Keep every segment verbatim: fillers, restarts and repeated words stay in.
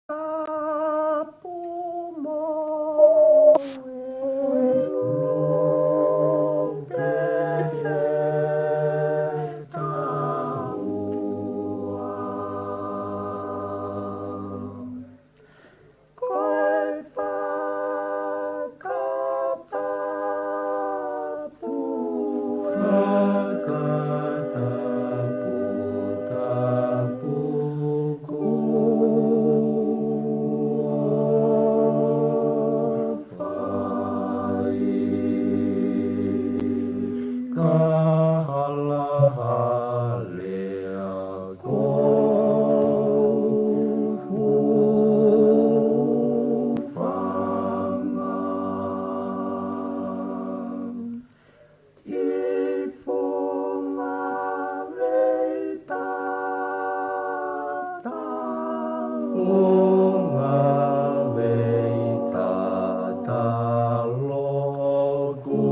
Tapu mo e lope he taua. Ko e fakatapu, fakatapu, tapu kuo fai. Ka halahalea ko e hūfanga. ʻI funga vei tatalo. Funga vei tatalo kuo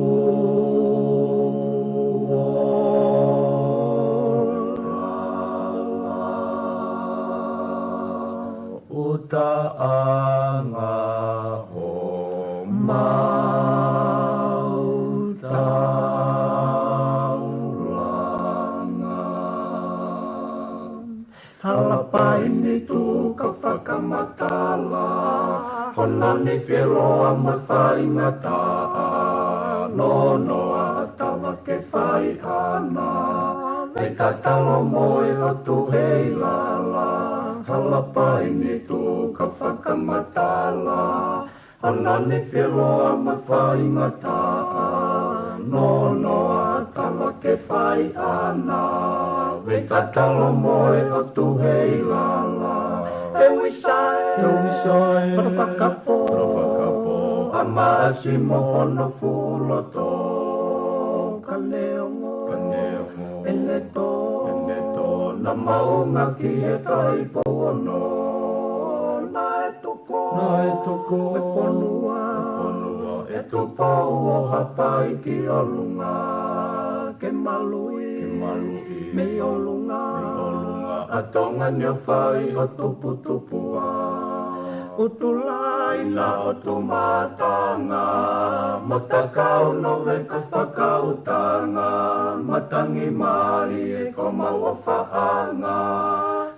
lala. ʻUtaʻanga homau taulanga. Halapai ni tuʻu ka fakamatala, hono ni fieloa mo e faingataʻa, nonoa ʻa Tava ke fai ʻana, vei tatalo mo e ʻOtu hei lala. Halapai ni tuʻu ka fakamatala, hono ni fieloa mo e faingataʻa, nonoa ʻa Tava ke fai ʻana, vei tatalo mo e ʻOtu hei lala. E Uisae, e Uisae, hono fakapo, hono fakapo, ʻa Maʻasi mo hono fuʻu loto. Ka neongo, ka neongo, ʻene tō, ʻene tō, naʻa maunga ki he Taʻahine Pouono. Naʻe tuku, naʻe tuku e fonua, e fonua ʻe Tupou ʻo Haʻapai ki ʻolunga. Ke maluʻi, ke maluʻi, mei ʻolunga, mei ʻolunga, ʻa Tonga ni ʻo fai ʻo tuputupuʻa. ʻUtulā ʻi na ʻotu mātanga, mo Takau Nove ka fakautanga, matangi mālie ko mau ʻofaʻanga,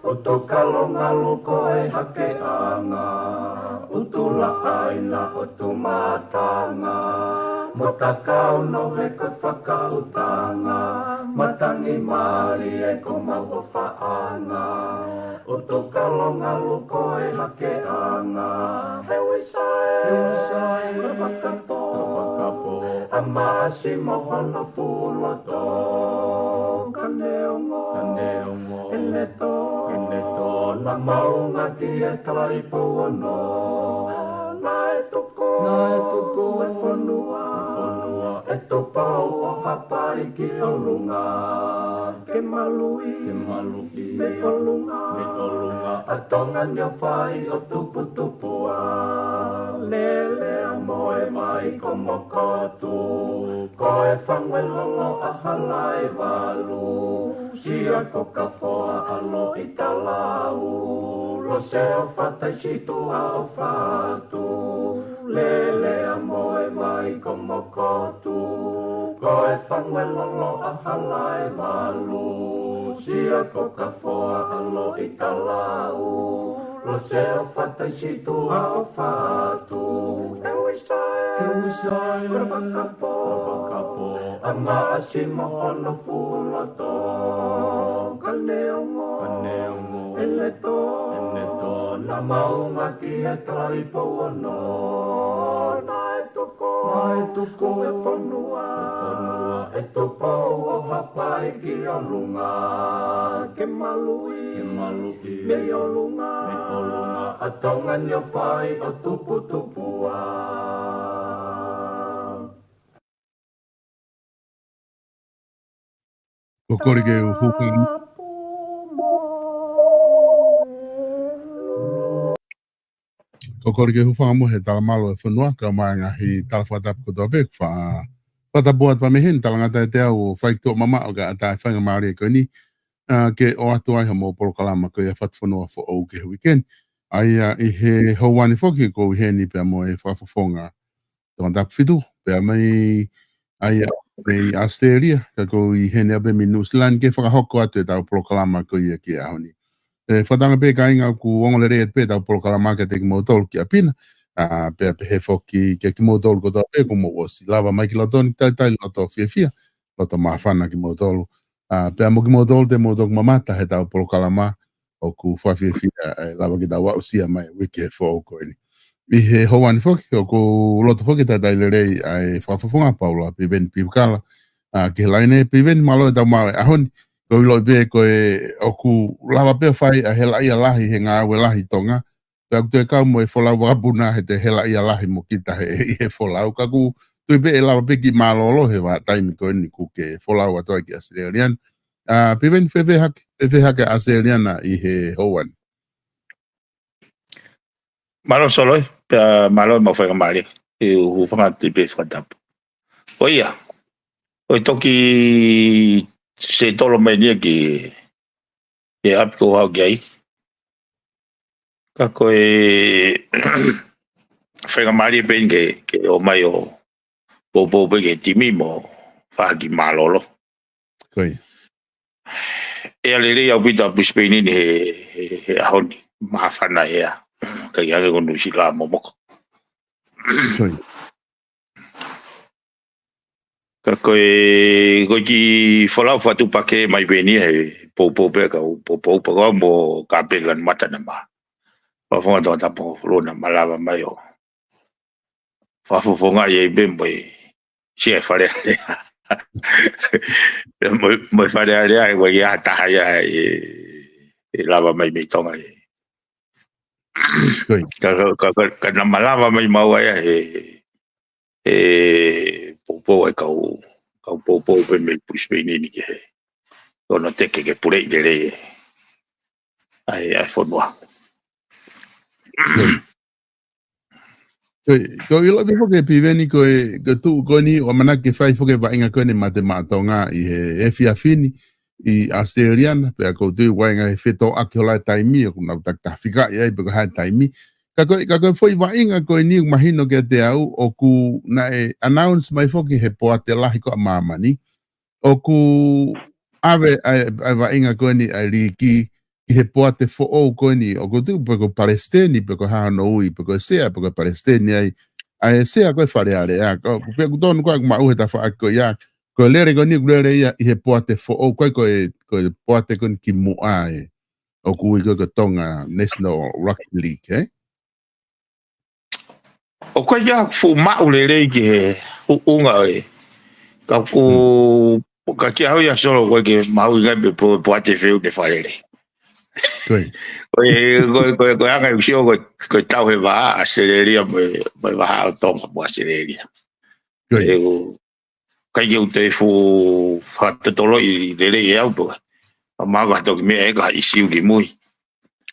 ʻUtukalongalu ko e hakeʻanga, ʻUtulā ʻi na ʻotu mātanga, mo Takau Nove ka fakautanga, matangi mālie ko mau ʻofaʻanga, ʻUtukalongalu ko e hakeʻanga. He Uisae, he Uisae, hono fakapo, hono fakapo, ʻa Maʻasi mo hono fuʻu loto. Ka neongo, ka neongo, ʻene tō, ʻene tō, naʻa maunga ki he Taʻahine Pouono. Naʻe tuku, naʻe tuku e fonua, e fonua ʻe Tupou ʻo Haʻapai ki ʻolunga. Ke maluʻi, ke maluʻi, mei ʻolunga, mei ʻolunga, ʻa Tonga ni ʻo fai ʻo tuputupuʻa. Lele ʻa Moevaikomokotu, ko e fangu ʻe lolo ʻa Halaevalu, Siakokafoa ʻa Loʻitalau, Lose ʻo Fataisituʻa ʻo Fatu, Lele ʻa Moevaikomokotu, ko e fangu ʻe lolo ʻa Halaevalu, Siakokafoa ʻa Loʻitalau, Lose ʻo Fataisituʻa ʻo Fatu. E Uisae, e Uisae, hono fakapo, hono fakapo, ʻa Maʻasi mo hono fuʻu loto. Ka neongo, ka neongo, ʻene tō, ʻene tō, naʻa maunga ki he Taʻahine Pouono. Naʻe tuku, naʻe tuku e fonua, e fonua ʻe Tupou ʻo Haʻapai ki ʻolunga. Ke maluʻi, ke maluʻi, mei ʻolunga, mei ʻolunga, ʻa Tonga ni ʻo fai ʻo tuputupuʻa. Ko e kole ke u hūfanga mo, ko e kole ke u hūfanga mo e talamalu ʻo e fonua, kae ʻumaʻā e ngaahi tala fakatapu kotoa pē, fa-, fakatapu atu pē mei heni, talangata ʻiate au ʻa Faikituʻa Mamaʻo, kae ʻatā e faingamālie ko eni, ā, ke ʻoatu ai hoʻomou polokalama ko ia Fatufonua Foʻou ki he uike ni. ʻA ia ʻi he houa ni foki ʻoku ou ʻi heni pea mo e fakafofonga Tongatapu fitu, pea mei ʻa ia mei ʻAositelēlia, ka ʻoku ou ʻi heni ʻapē mei Nuʻusila ni ke fakahoko atu ʻetau polokalama ko ia ki he ʻaho ni. ʻE, fakatauange pē kāinga ʻoku ongo lelei atu pē ʻetau polokalama kiate kimoutolu ki ʻapi na, ʻa, pea pehē foki kiate kimoutolu kotoa pē kuo mou ʻosi lava mai ki loto ni, talitali loto fiefia, loto māfana kimoutolu. ʻA, pea mo kimoutolu te mou toki mamata heʻetau polokalama, ʻoku fakafiefia ʻe lava ke tau aʻusia mai uike foʻou ko eni. ʻI he houa ni foki, ʻoku ou loto foki ke talitali lelei ʻa e fakafofonga Paula Piveni Piukala, ʻa, ki he laine. Piveni, mālō e tau maʻu e ʻaho ni, ʻoku ou ʻiloʻi pē ko e ʻoku lava pē ʻo fai ʻa e helaʻia lahi he ngāue lahi ʻi Tonga, pea ʻoku toe kau mo e folau vakapuna he toe helaʻia lahi mo kita he, ʻi he folau. Ka ʻoku ou tui pē ʻe lava pē ke mālōlō he vahaʻa taimi ko eni kuo ke folau atu ai ki ʻAositelēlia ni. ʻA, Piveni, fēfē hake, fēfē hake ʻa ʻAositelēlia na ʻi he houa ni? Mālō Solo ē, pea mālō e maʻu faingamālie, ʻi he hūfanga atu pē he fakatapu. ʻO ia, ʻoku toki settle mai eni ia ki he ʻapi ʻoku ou haʻu ki ai. Ka ko e faingamālie pē eni ke, ke ō mai ʻo poupou pē ki he timi mo fai ha kiʻi mālōlō. Ko ia. ʻEa lelei ʻaupito ʻa Brisbane ni he, he, he ʻaho ni, māfana ʻea. ʻIkai hangē ko Nuʻusila momoko. Ko ia. Ka ko e, ko e kiʻi folau fakatuʻupakē mai pē eni ia he poupou pē ka u poupou pē ko au mo Kapeli Lanumata naʻa ma fakafofonga Tongatapu hongofulu, naʻa ma lava mai ʻo fakafofongaʻi ai pē mo e Sea ʻi Fale Alea. Mo, mo e Fale Alea, ʻe ʻikai ha taha ia ʻe, ʻe lava mai mei Tonga ē. Ko ia. Ka, ka, ka, ka, ka naʻa ma lava mai maua ia he, he poupou ʻa e kau, kau poupou pē mei Brisbane ni ki he ono teke ke puleʻi lelei ʻa e, ʻa e fonua. Ko ia. Ko ia, ʻoku ou ʻiloʻi pē foki ē Piveni ko e, ko e tuʻu ko eni ʻoku ʻamanaki ke fai foki e vaʻinga ko eni Mate Maʻa Tonga ʻi he efiafi ni ʻi ʻAositelēlia na, pea ʻoku ou tui ʻoku ʻi ai e ngaahi fetōʻaki holo e taimi ʻoku nau takitaha fikaʻi ai pe ko e hā e taimi. Ka ko e, ka ko e foʻi vaʻinga ko eni ʻoku mahino kiate au ʻoku naʻe announce mai foki he poate lahi ko ē ʻa māmani. ʻOku ʻave ʻa e, ʻa e vaʻinga ko eni ʻa e liiki ki he poate foʻou ko eni, ʻoku tuʻu pe ko e palesiteni, pe ko e hā hono ui, pe ko e sea, pe ko e palesiteni ai, ʻa e sea ko e Fale Alea. Ka, pea ʻoku tonu ko ē ʻoku maʻu he tafaʻaki ko ia, ko e lele ko eni ʻoku lele ia ʻi he poate foʻou, ko e, ko e, ko e poate ko eni kimuʻa ē ʻoku ui ko e, ko e Tonga National Rugby League, ē? ʻOku ʻikai ke fuʻu maʻu lelei ki he huʻunga ē. Ka ʻoku, ka kiate au ia Solo ʻoku ʻikai ke mahuʻinga pē pe ko e poate fē ʻoku ne fakalele. Ko ia. Ko e, ko e, ko e, ko e anga ʻeku sio ko e, ko e tau he vahaʻa ʻAositelēlia mo e, mo e vahaʻa ʻo Tonga mo ʻAositelēlia. Ko ia. ʻE u, ʻikai ke u toe fuʻu fakatotoloʻi lelei ʻe au pe ko e hā, mahalo ko ha toki meʻa ē ka ha ʻisiū ki mui.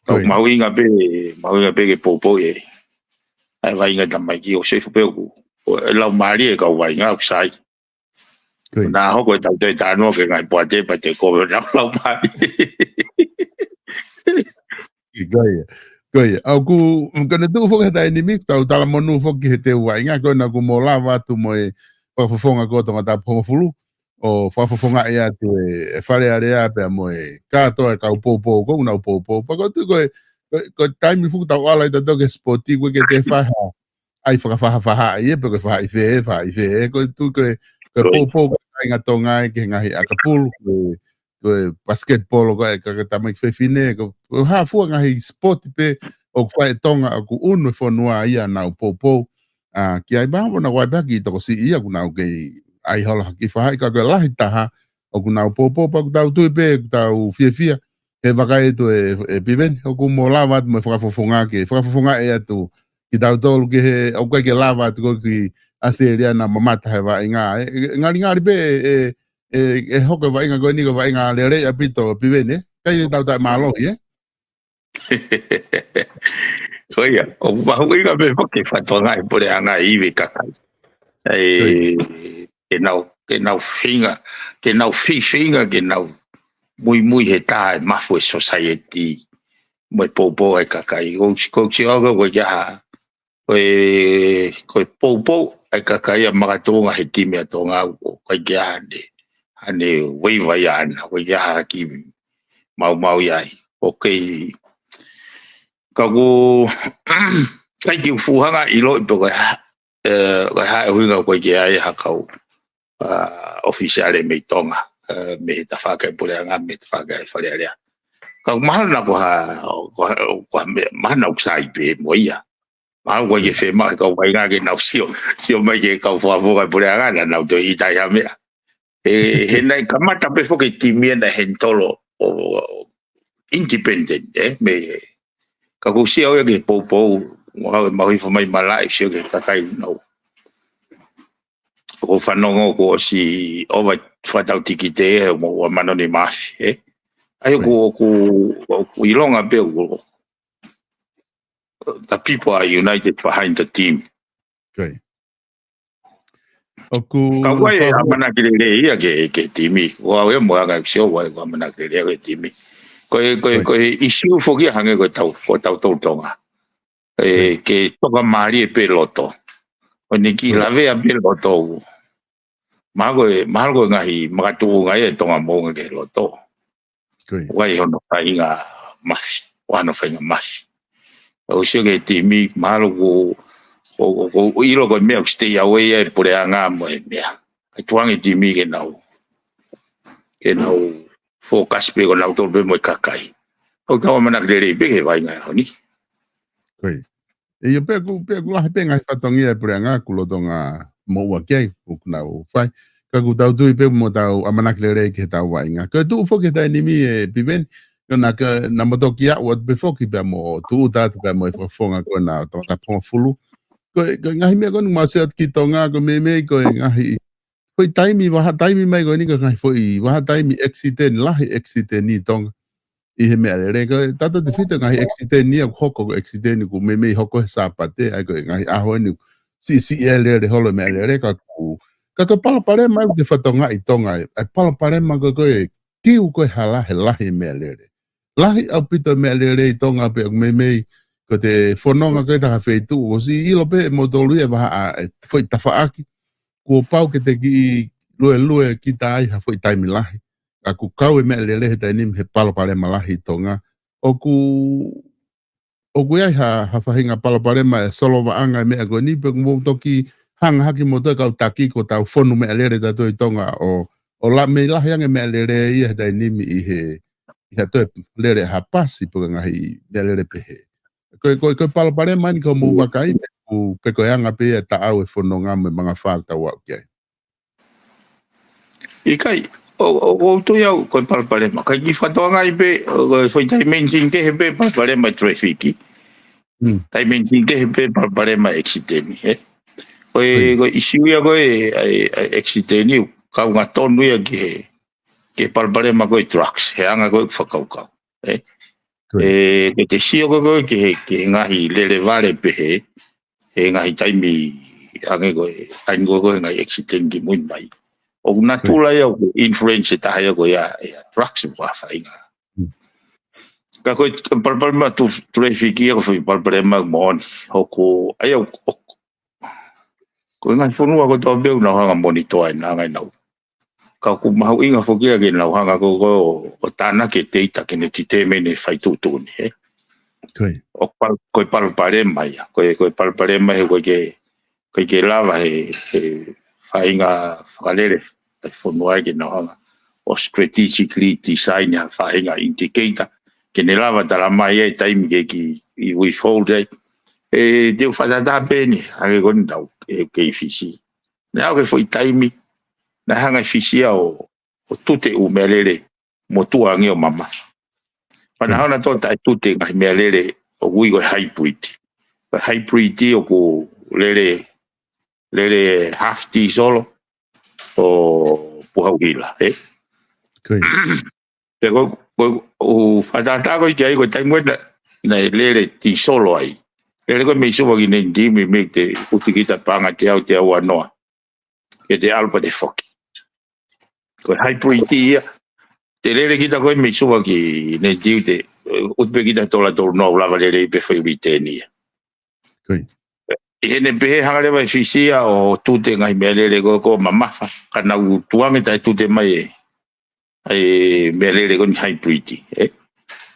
Ka ʻoku mahuʻinga pē, mahuʻinga pē ke poupou ē. ʻA e vaʻinga tamaiki ʻo seifu pē ʻoku, ʻo e laumālie e kau vaʻinga ʻoku sai. Ko ia. Naʻa hoko e tau toe tānoa ki he ngaahi poate pea te kovi ʻenau laumālie. Ko ia. Ko ia. ʻOku, ka ne tuʻu foki he taimi ni, tau talamonū foki he teu vaʻinga, ko ena kuo mou lava atu mo e fakafofonga ko ē Tongatapu hongofulu, ʻo fakafofongaʻi atu e, e Fale Alea pea mo e kātoa e kau poupou ko ē ʻoku nau poupou. Pea ʻoku ou tui ko e, ko e, ko e taimi foki tau ʻalu ai tautolu ki he sipoti ʻoku ʻikai ke toe fai ha ʻai fakafaʻafaʻahi ē, pe ko e faʻahi fē, faʻahi fē, ʻoku ou tui ko e, ko e poupou ko ē ʻa e kāinga Tonga ē ki he ngaahi ʻakapulu, ko e, ko e basketball ko ē, ka, ka tamaiki fefine, ko, ko e hā fua ngaahi sipoti pē ʻoku fai ʻe Tonga ʻoku ʻunu e fonua ia ʻenau poupou. ʻA, ki ai pē ʻoku nau ʻai pē ha kiʻi tokosiʻi ia ʻoku nau kei ʻai holo ha kiʻi faʻahi ka ko e lahi taha ʻoku nau poupou pea ʻoku tau tui pē, ʻoku tau fiefia he vakai atu ē, ē Piveni, ʻoku mou lava atu mo e fakafofonga ke, fakafofongaʻi atu kitautolu ki he, ʻoku ʻikai ke lava atu ko ē ki ʻAositelēlia naʻa mamata he vaʻinga. ʻE, ʻe, ngalingali pē, ʻe, ʻe, ʻe hoko e vaʻinga ko eni ko e vaʻinga lelei ʻaupito Piveni, ē? ʻIkai te tau taʻemālohi, ē? Ko ia, ʻoku mahuʻinga pē foki e fakatokangaʻi e puleʻanga ʻi he ivi kakai. ʻE, ke nau, ke nau feinga, ke nau feinga, ke nau muimui he taha e mafu e society. mo e poupou ʻa e kakai. Ko e, ko e, ko e, ko e, ko e poupou ʻa e kakai ʻa makatuʻunga he timi ʻa Tonga ʻoku ʻikai ke ʻi ai haʻane, haʻane vaivai ʻaʻana, ʻoku ʻikai ke ʻi ai ha kiʻi maumau ia ai. ʻOku kei, ka ʻoku ʻikai ke u fuʻu hanga ʻo ʻiloʻi pe ko e hā, ʻe, ko e hā e ʻuhinga ʻoku ʻikai ke ʻi ai ha kau, ʻa, ʻōfisiale mei Tonga, ʻe, mei he tafaʻaki ʻa e puleʻanga, mei he tafaʻaki ʻa e Fale Alea. Ka ʻoku mahalo naʻa ko ha, ko ha, ko ha meʻa, mahalo naʻa ku sai pē mo ia. Mahalo ʻoku ʻikai ke fiemaʻu he kau vaʻinga ke nau sio, sio mai ki he kau fakafofonga ʻa e puleʻanga, naʻa nau toe ʻita ʻi ha meʻa. ʻE, he naʻe kamata pē foki e timi ʻa e Henitolo ʻo, ʻo independent, ʻe, mei, ka ʻoku ou sio au ia ki he poupou, ʻoku ʻi ai e mau hifo mai malaʻe, sio ki he kakai nau. ʻOku ou fanongo kuo ʻosi ʻova e fakatau tikite ʻe he mo ua mano ni mafi, ʻe. ʻA ia ʻoku, ʻoku, ʻoku ʻilonga pē ʻoku, the people are united behind the team. ʻOku ʻi ai e ʻamanaki lelei ia ki he, ki he timi. ʻOku ou ʻi ai mo e anga ʻeku sio, ʻoku ʻi ai e ʻamanaki lelei ia ki he timi. Ko e, ko e, ko e ʻisiū foki ia hangē ko e tau, ko e tau tolu Tonga. ʻE, ke tokamālie pē loto. ʻO ne kiʻi lavea pē loto. Mahalo ko e, mahalo ko e ngaahi makatuʻunga ia ʻa e Tonga Moʻunga ki he loto. ʻOku ʻi ai hono faʻahinga mafi, ʻoku ʻi ai hono faʻahinga mafi. ʻOku ou sio ki he timi, mahalo ʻoku, ʻoku, ʻoku, ʻoku ʻilo ko e meʻa ʻoku stay away ai e puleʻanga mo e meʻa. ʻAi tuʻunga e timi ke nau, ke nau focus pē ko nautolu pē mo e kakai. ʻOku ou ʻamanaki lelei pē ki he vaʻinga he ʻaho ni. ʻIo pē ʻoku, pē ʻoku lahi pē ngaahi fatongia e puleʻanga ʻoku lolotonga moʻua ki ai, ʻoku nau fai. Ka ʻoku tau tui pē mo tau ʻamanaki lelei ki he tau vaʻinga. Ko e tuʻu foki he taimi ni ʻe Piveni, ko e naʻa ke, naʻa mo toki aʻu atu pē foki pea mo tuʻu atu pea mo e fakafofonga ko ena ʻo Tongatapu hongofulu. Ko e, ko e ngaahi meʻa ko eni mau sio atu ki Tonga, ko e meimei ko e ngaahi foʻi taimi, vahaʻa taimi mai ko eni ko e ngaahi foʻi, vahaʻa taimi accident, lahi accident ʻi Tonga. ʻI he meʻalele, ko e tautautefito ngaahi accident ia ʻoku hoko, ko e accident ʻoku meimei hoko he Sāpate, ʻa ia ko e ngaahi ʻaho eni siʻisiʻi e lele holo e meʻalele, ka ʻoku, ka ko e palopalema ʻoku te fakatokangaʻi ʻi Tonga, ʻa e palopalema ko e, ko e kiu ko e hala he lahi e meʻalele. Lahi ʻaupito e meʻalele ʻi Tonga pea ʻoku meimei, ko e te fononga ko e taha feituʻu, ʻosi ʻilo pē ʻe moutolu ia vahaʻa e foʻi tafaʻaki, kuo pau ke te kiʻi luelue kita ai ha foʻi taimi lahi. Ka ʻoku kau e meʻalele he taimi ni he palopalema lahi ʻi Tonga. ʻOku, ʻoku ʻi ai ha, ha faʻahinga palopalema e solovaʻanga e meʻa ko eni, pe ʻoku mou toki hanga hake mo toe kau taki ko e tau fonu meʻalele tautolu ʻi Tonga ʻo, ʻo la mei lahi ange meʻalele ia he taimi ni ʻi he, ʻi ha toe lele ha pasi pe ko e ngaahi meʻalele pehē. Ko e, ko e, ko e palopalema eni ʻoku mou vakai, pe ʻoku, pe ko e anga pē ia e taʻau e fononga mo e mangafā ʻoku tau aʻu ki ai. ʻIkai, ʻo, ʻo, ʻoku ou tui au ko e palopalema. Ka ʻoku fakatokangaʻi pē, ʻo, ko e foʻi dimension kehe pē palopalema e traffic. Dimension kehe pē palopalema e accident, ʻe. Ko e, ko e ʻisiū ia ko e, ʻa e, ʻa e accident ʻoku kaunga tonu ia ki he, ki he palopalema ko e drugs, he anga ko e fakakaukau, ʻe. ʻE, ke te sio ko e, ko e, ki he, ki he ngaahi lele vale pehē, he ngaahi taimi ange ko e, taimi ko e, ko e ngaahi accident ki mui mai. ʻOku natula ia ʻoku influence e taha ia ko ia, ʻe, drugs mo ha faʻahinga. Ka ko e palopalema tu, traffic ia ko e foʻi palopalema moʻoni. ʻOku, ʻa ia ʻoku, ʻoku, ko e ngaahi fonua kotoa pē ʻoku nau hanga monitor ai ʻenau ngaahi nau. Ka ʻoku mahuʻinga foki ia ke nau hanga ko e, ko e ʻo tānaki e data ke ne determine e fai tuʻutuʻuni, ʻe. ʻOku pal-, ko e palopalema ia, ko e, ko e palopalema he ʻoku ʻikai ke, ʻikai ke lava he, he faʻahinga fakalele, he fonua ia ke nau hanga ʻo strategically design ha faʻahinga indicator, ke ne lava talamai ai e taimi ke kiʻi withhold ai. ʻE, te u fakatātā pē eni, hangē ko eni naʻa ku, ʻe, kei Fisi. Naʻe aʻu ki he foʻi taimi, naʻe hanga ʻe Fisi ia ʻo, ʻo tute ʻū meʻalele motuʻa ange ʻo mamafa. Pea naʻe hanga ʻo toe taʻetute ngaahi meʻalele ʻoku ui ko e hybrid. Ko e hybrid ʻoku lele, lele half tīsolo ʻo puhau hila, ʻe? Pea ko, ko, ʻoku fakatātā ko e ʻikai ko e taimi ko ē naʻe, naʻe lele tīsolo ai. Lele ko ē mei Suva ki Nenitī, mei, mei te uti kita paʻanga teau, teau uanoa. Ke te ʻalu pea te foki. Ko e hybrid ia. Te lele kita ko ē mei Suva ki Nenitī te, ʻoku pē kita tola tolu noa ʻoku lava lelei pē foʻi ʻuliteni ia. ʻI heʻene pehē hanga leva ʻe Fisi ia ʻo tute ngaahi meʻalele ko ē ʻoku mamafa, ka nau tukuange taʻetute mai ʻa e meʻalele ko eni hybrid, ē?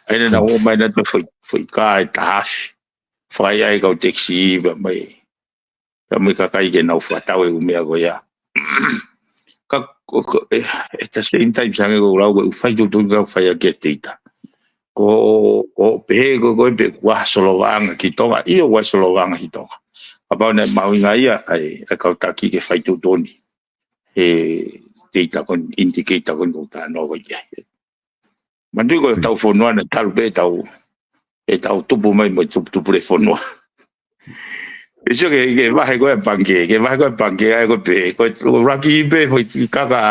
ʻA ia naʻa nau ō mai naʻa nau foʻi, foʻi kā ʻe taha afe. Fakaʻaiʻai kau taxi pea mei, pea mei kakai ke nau fakatau e ʻū meʻa ko ia. Ka, ko, ko, e, at the same time, hangē ko ʻeku lau ko ē ʻoku fai tuʻutuʻuni ka ʻoku fai ʻaki e data. Ko, ko pehē ko, ko e pē kuo ʻi ai ha solovaʻanga ki Tonga, ʻio ʻoku ʻi ai ha solovaʻanga ki Tonga. Kapau naʻe mahuʻinga ia ʻa e, ʻa e kau taki ke fai tuʻutuʻuni he data ko eni, indicator ko eni ʻoku ou talanoa ko ia. Manatuʻi ko ʻetau fonua naʻe talu pē ʻetau, ʻetau tupu mai mo e tuputupu le fonua. Pea sio ke, ke vahe ko ē pangikē, ke vahe ko ē pangikē, ʻa ia ko ē pē, ko e laki pē, foʻi kaka,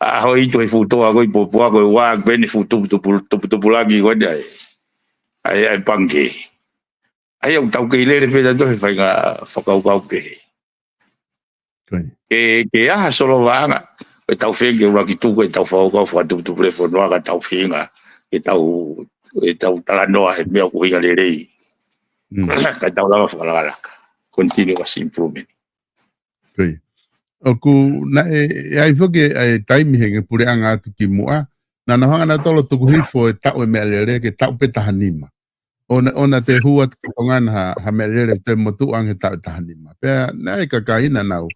ʻa hoʻi tuʻu he fuʻu toa ko ē ʻi Popua ko ē ʻoku pē ʻene fuʻu tuputupu, tuputupulangi ko eni ʻa e, ʻa e, ʻa e pangikē. ʻA ia ʻoku tau kei lele pē tautolu he faʻahinga fakakaukau pehē. Ke, ke ʻi ai ha solovaʻanga, ʻe tau feinga ke ʻuluaki tuku ʻetau fakakaukau fakatuputupu le fonua ka tau feinga, ke tau, ke tau talanoa he meʻa ʻoku ʻuhinga lelei. Ka tau lava fakalakalaka. Continuous improvement. ʻOku naʻe, ʻe ʻi ai foki ʻa e taimi he nge puleʻanga atu ki muʻa, naʻa nau hanga nautolu ʻo tuku hifo e taʻu e meʻalele ke taʻu pē taha nima. ʻOna, ʻona te hū atu ki Tonga na ha, ha meʻalele te motuʻa ange he taʻu taha nima. Pea naʻe ʻi ai e kakai naʻa nau,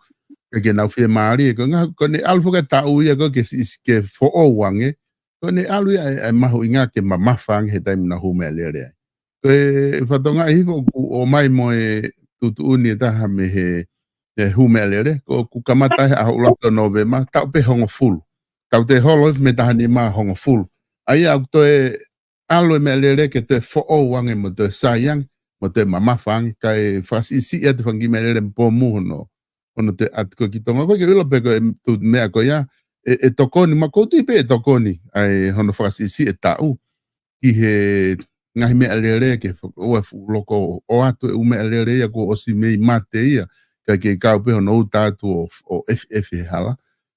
ke, ke nau fiemālie, ko e ngaahi, ko ʻene ʻalu foki e taʻu ia ko ē ke si, si, ke foʻou ange, ko ʻene ʻalu ia ʻa e, ʻa e mahuʻinga ke mamafa ange he taimi naʻa nau hū meʻalele ai. Ko e fatongia hifo ʻoku ʻomai mo e tuʻutuʻuni ʻe taha mei he, he hū meʻalele, ko ʻoku kamata he ʻaho ʻuluaki ʻo Nōvema, taʻu pē hongofulu. Taʻu te holo hifo mei taha nima hongofulu. ʻA ia ʻoku toe ʻalu e meʻalele ke toe foʻou ange mo toe sai ange, mo toe mamafa ange, kae fakasiʻisiʻi atu e fanga kiʻi meʻalele mo pomu hono, hono toe ʻatu ko ē ki Tonga. Ko e ke ʻilo pē ko e tuʻu meʻa ko ia, ʻe, ʻe tokoni, ma kou tui pē ʻe tokoni, ʻa e hono fakasiʻisiʻi e taʻu, ki he ngaahi meʻalele ke fak-, ʻoua ʻe fuʻu loko ʻoatu e ʻū meʻalele ia kuo ʻosi mei mate ia, kae kei kau pē hono uta atu ʻo, ʻo ʻefe, ʻefe he hala.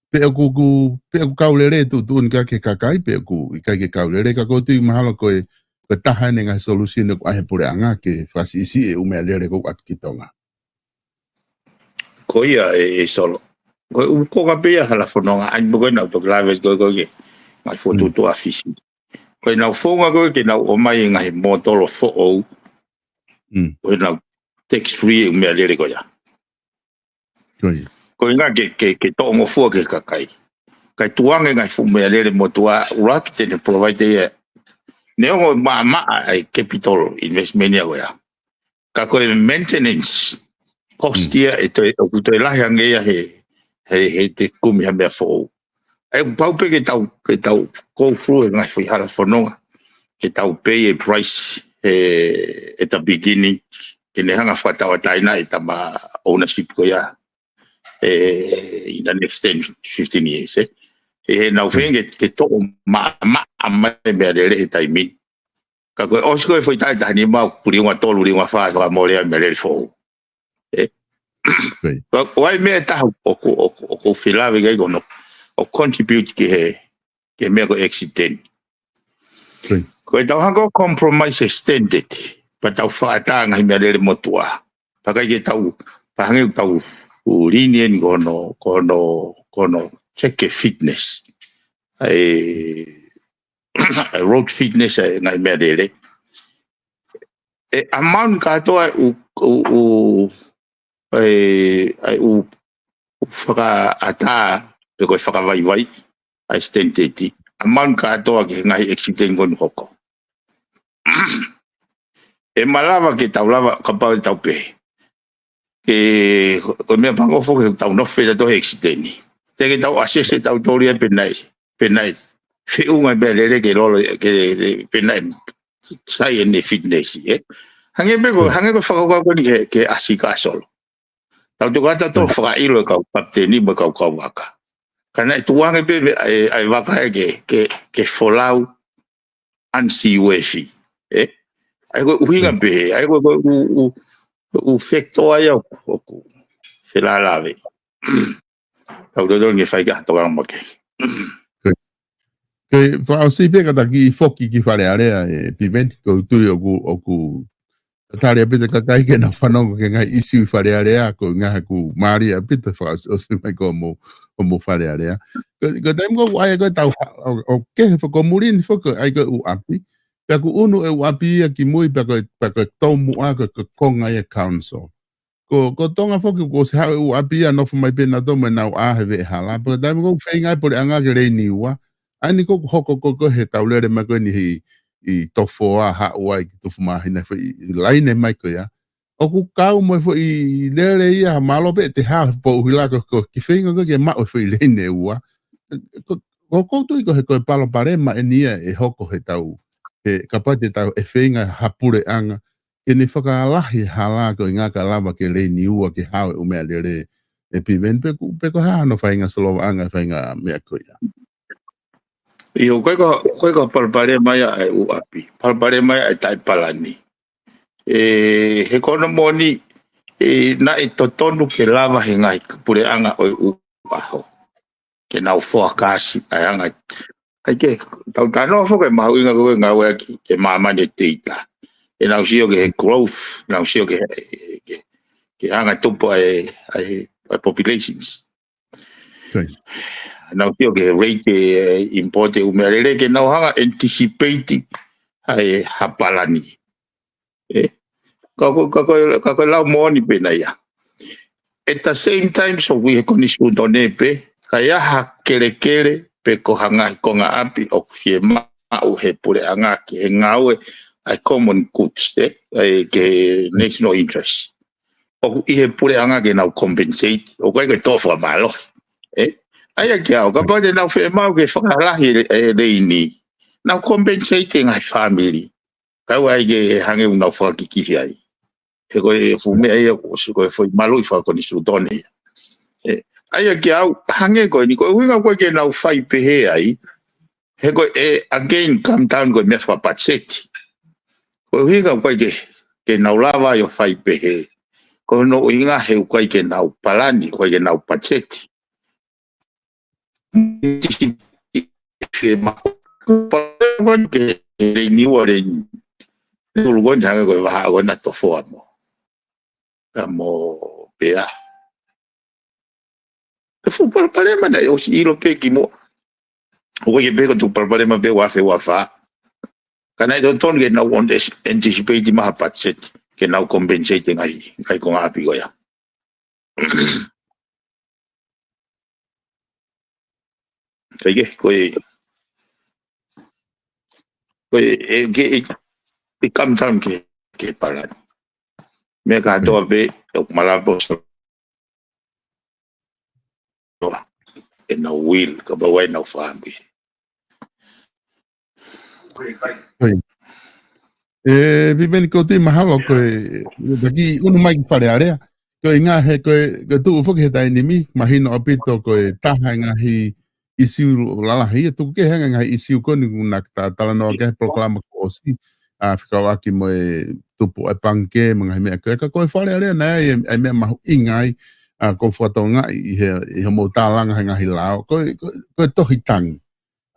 Pe ʻoku, ʻoku, pe ʻoku kau lelei e tuʻutuʻuni ka ki he kakai, pe ʻoku ʻikai ke kau lelei, ka kou tui mahalo ko e, ko e taha eni e ngaahi solution ʻoku ʻi ai he puleʻanga ke fakasiʻisiʻi e ʻū meʻalele ʻoku ʻatu ki Tonga. Ko ia ē, ē Solo. Ko e ʻū konga pē ia hala fononga ai mo ko ē naʻa ku toki lave ko ē ko ē ki he ngaahi fokotuʻutuʻu ʻa Fisi. Ko ʻenau founga ko ē ke nau ʻomai e ngaahi mōtolo foʻou. Ko ʻenau tax free e ʻū meʻalele ko ia. Ko ia. Ko e ʻuhinga ke, ke, ke toʻongofua ki he kakai. Kae tukuange e ngaahi fuʻu meʻalele motuʻa, ʻuluaki te ne provide ia. Neongo ʻe maʻamaʻa ʻa e capital investment ia ko ia. Ka ko e maintenance cost ia ʻe toe, ʻoku toe lahi ange ia he, he, he te kumi ha meʻa foʻou. ʻE pau pē ke tau, ke tau go through e ngaahi foʻi hala fononga. Ke tau pay e price he, at the beginning. Ke ne hanga fakatauʻatāina e tama ownership ko ia. ʻE, in the next ten, fifteen years, ē. ʻE, he nau feinga ke, ke toʻo maʻamaʻa mai e meʻalele he taimi ni. Ka ko e ʻosi ko ē foʻi taʻu ʻe taha nima ʻoku liunga tolu, liunga fā, fakamole ai e meʻalele foʻou. Ē. Ko ia. Ka, ʻoku ʻi ai e meʻa ʻe taha ʻoku, ʻoku, ʻoku ou fie lave ki ai ko hono, ʻoku contribute ki he, ki he meʻa ko e accident. Ko ia. Ko ʻetau hanga ʻo compromise e standard. Pea tau fakaʻatā e ngaahi meʻalele motuʻa. Pea ʻikai ke tau, pea hangē ʻoku tau, ʻū lenient ko hono, ko hono, ko hono check e fitness. ʻA e, ʻa e road fitness ʻa e ngaahi meʻalele. ʻE amount kātoa ʻū, ʻū, ʻū, ʻa e, ʻa e ʻū, ʻū fakaʻatā, pe ko e fakavaivai, ʻa e standard. Amount kātoa ki he ngaahi accident ko eni ʻoku hoko. ʻE malava ke tau lava, kapau ʻe tau pehē. Ke, ko e meʻa pango foki ke tau nofo pē tautolu he accident. Te ke tau assess ʻe tautolu ia pe naʻe, pe naʻe feʻunga e meʻalele ke lolo, ke, pe naʻe sai ʻene fitness, ē. Hangē pē ko, hangē ko e fakakaukau ko eni ki he, ki he ʻasi ka Solo. Tau toki ʻatā tautolu ʻo fakaʻilo e kau kapiteni mo e kau kauvaka. Ka naʻe tukuange pē ʻe, ʻa e vaka ē ke, ke, ke folau unseaworthy, ē? ʻA ia ko e ʻuhinga pē, ʻa ia ko e, ko e ʻū, ʻū, ʻū factor ia ʻoku, ʻoku felālāveʻi. Tau totonu ke fai ki ha tokanga makehe. Ko ia. Ko ia, Fakaʻosi pē ka ta kiʻi foki ki Fale Alea ē Piveni, ʻoku ou tui ʻoku, ʻoku tatali ʻaupito e kakai ke nau fanongo ki he ngaahi ʻisiū ʻi Fale Alea, ko e ngaahi ʻoku mālie ʻaupito fakaʻosiʻosi mai ko hoʻomou, hoʻomou Fale Alea. Ko, ko e taimi ko ē ʻoku ʻai ko ē tau ha-, ʻo, ʻo kehe fo ko muli ni foki ʻai ko ē ʻū ʻapi. Pea ʻoku ʻunu e ʻū ʻapi ia ki mui, pea ko e, pea ko e tomuʻa ko e, ko e konga ia council. Ko, ko Tonga foki kuo ʻosi haʻu e ʻū ʻapi ia nofo mai pē nautolu mo ʻenau ʻā he veʻehala. Pea ko e taimi ko ē ʻoku feinga ai e puleʻanga ke leini ua. ʻA eni ko ē ʻoku hoko ko ē ko ē he tau lele mai ko eni ʻi, ʻi Tofoa haʻu ai ki Tufumāhina foʻi laine mai ko ia. ʻOku kau mo e foʻi lele ia ha mālō pē ʻe te hao he poʻuhila ko, ko e kiʻi feinga ko ē ke maʻu e foʻi laine ua. Ko, ko, ʻoku ou tui ko e, ko e palopalema eni ia ʻe hoko he tau, he kapau te tau ʻe feinga ha puleʻanga ke ne fakalahi e hala ko e ʻuhinga ka lava ke leini ua ke hao e ʻū meʻalele ē Piveni pe ʻoku, pe ko e hā hono faʻahinga solovaʻanga e faʻahinga meʻa ko ia. ʻIo, ko e ko, ko e ko palopalema ia e ʻū ʻapi. Palopalema ia e taʻepalani. ʻE, he ko hono moʻoni, ʻe, naʻe totonu ke lava he ngaahi puleʻanga ʻo e ʻū ʻaho ke nau foakaasi ʻa e anga. ʻAi ke tau talanoa foki e mahuʻinga ko e ngāueʻaki e māmani e teita. ʻE nau sio ki he growth, nau sio ki he, ki he, ki he anga tupu ʻa e, ʻa e, ʻa e populations. Nau sio ki he rate e, e import e ʻū meʻalele ke nau hanga anticipate ʻa e ha palani. ʻE, ka ko, ka ko, ka ko e lau moʻoni pē ena ia. At the same time, so ʻoku ʻi he konisitūtone pē, ka ʻi ai ha kelekele pe ko ha ngaahi konga ʻapi ʻoku fiemaʻu he puleʻanga ki he ngāue ʻa e common goods, ē, ʻa e ki he national interest. ʻOku ʻi he puleʻanga ke nau compensate, ʻoku ʻikai ke tō fakamālohi. Ē, ʻa ia ke ʻalu, kapau te nau fiemaʻu ke fakalahi e, e leini, nau compensate e ngaahi fāmili. Kae ʻoua ʻe ke hangē ʻoku nau fakakikihi ai. He ko e fuʻu meʻa ia kuo ʻosi ko e foʻi maluʻi fakakonisitūtone ia. ʻE, ʻa ia ke ʻalu, hangē ko eni, ko e ʻuhinga ko ē ke nau fai pehē ai, he ko e, again, come down ko e meʻa fakapatiseti. Ko e ʻuhinga ko ē ke, ke nau lava ai ʻo fai pehē. Ko hono ʻuhinga he ʻoku ʻikai ke nau palani, ʻoku ʻikai ke nau patiseti. Ke leini ua leini. Tulu ko eni hangē ko e vahaʻa ko ena Tofoa mo, ka mo Pea. Ko e fuʻu palopalema naʻe ʻosi ʻilo pē kimuʻa. ʻOku ʻikai ke pehē ko e tuʻu palopalema pē ua afe ua fā. Ka naʻe totonu ke nau on-, anticipate mai ha budget ke nau compensate e ngaahi, ngaahi konga ʻapi ko ia. Kae kehe, ko e, ko e, ʻe, ke, ʻe, ʻe come down ki he, ki he palani. Meʻa kātoa pē, ʻoku malava ʻo ʻenau will, kapau ʻe ʻi ai ʻenau fāmili. ʻIo. ʻE, Piveni, ʻoku ou tui mahalo ko e, taki ʻunu mai ki Fale Alea. Ko e ʻuhinga he ko e, ko e tuʻu foki he taimi ni, mahino ʻaupito ko e taha e ngaahi ʻisiū lalahi, ʻe tuku kehe ange e ngaahi ʻisiū ko eni ʻoku na ta-, talanoa ki ai he polokalama kuo ʻosi, ʻa, fekauʻaki mo e tupu ʻa e pangikē, mo e ngaahi meʻa ko ē. Ka ko e Fale Alea naʻe ʻi ai e, e meʻa mahuʻinga ai, ʻa, ʻoku ou fakatokangaʻi ʻi he, ʻi hoʻomou tālanga he ngaahi lao. Ko e, ko e, ko e tohi tangi.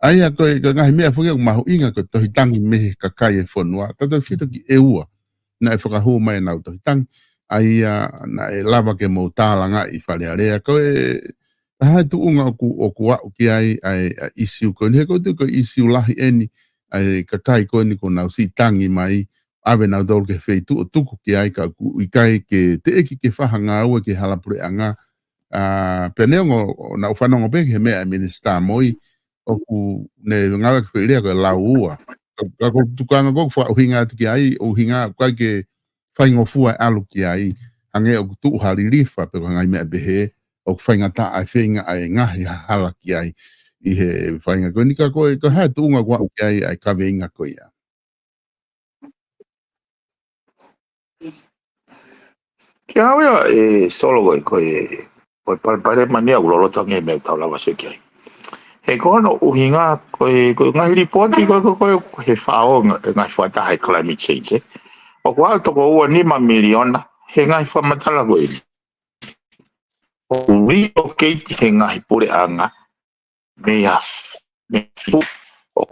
ʻA ia ko e, ko e ngaahi meʻa foki ʻoku mahuʻinga ko e tohi tangi mei he kakai e fonua. Tautautefito ki ʻEua. Naʻe fakahū mai ʻenau tohi tangi. ʻA ia naʻe lava ke mou tālangaʻi Fale Alea. Ko e, taha e tuʻunga ʻoku, ʻoku aʻu ki ai, ʻa e, ʻa e ʻisiū ko eni. He ʻoku ou tui ko e ʻisiū lahi eni, ʻa e kakai ko eni kuo nau siʻi tangi mai, ʻave nautolu ki he feituʻu ʻo tuku ki ai ka ʻoku ʻikai ke teʻeki ke fai ha ngāue ki he hala puleʻanga. ʻA, pea neongo, ʻo naʻa ku fanongo pē ki he meʻa ʻa e Minisitā Moi, ʻoku ne ngāueʻaki e foʻi lea ko e lau ua. Ka, ka ko e tukanga ko ē ʻoku fakaʻuhinga atu ki ai, ʻuhinga ʻoku ʻikai ke faingofua e ʻalu ki ai, hangē ʻoku tuʻu ha lilifa pe ko e ngaahi meʻa pehē, ʻoku faingataʻa e feinga ʻa e ngaahi hala ki ai ʻi he faʻahinga ko eni ka ko e, ko e hā e tuʻunga ʻoku aʻu ki ai ʻa e kaveinga ko ia. Kiate au ia, ʻe Solo, ko e, ko e, ko e palopalema eni ʻoku loloto ange e meʻa ʻoku tau lava sio ki ai. He ko hono ʻuhinga, ko e, ko e ngaahi lipooti, ko e, ko e, ko e, he fao nga-, ngaahi fakataha he climate change, ē. ʻOku aʻu toko ua nima miliona, he ngaahi fakamatala ko eni. ʻO relocate he ngaahi puleʻanga, mei he, mei he fu-, ʻo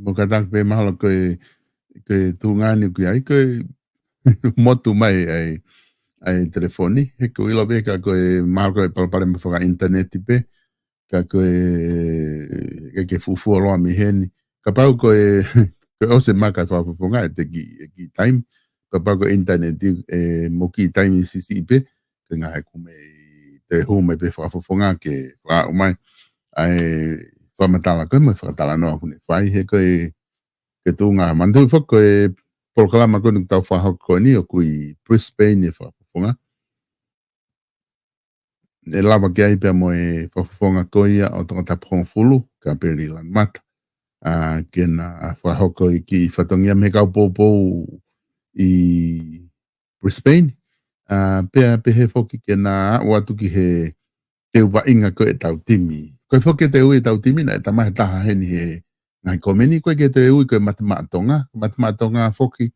Mo ka taki pē mahalo ko e, ko e tuʻunga ni ʻoku ʻi ai, ko e motu mai ai, ʻa e telefoni. He ʻoku ʻilo pē ka ko e mahalo ko e palopalema fakaʻinitaneti pē, ka ko e, ke, ke fuʻu fuoloa mei heni. Kapau ko e, ko e ʻosi e maka e fakafofonga ʻe te kiʻi, ʻe kiʻi taimi. Kapau ko e ʻinitaneti ʻe mo kiʻi taimi siʻisiʻi pē, ko e ngaahi ʻoku mei te hū mai pē fakafofonga ke fakaaʻu mai ʻa e fakamatala ko ē mo e fakatalanoa ʻoku ne fai. He ko e, ke tuʻunga manatu foki ko e polokalama ko eni ʻoku tau fakahoko ko eni ʻoku ʻi Brisbane e fakafofonga. ʻE lava ke ʻi ai pea mo e fakafofonga ko ia ʻo Tongatapu hongofulu, Kapeli Lanumata. ʻA, ke na fakahoko e kiʻi fatongia mei he kau poupou ʻi Brisbane. ʻA, pea pehē foki ke na aʻu atu ki he teu vaʻinga ko ē ʻetau timi. Ko e foki e teu ʻetau timi naʻe tama he taha heni he ngaahi komeni, ko e ke teu ko e Mate Maʻa Tonga. Mate Maʻa Tonga foki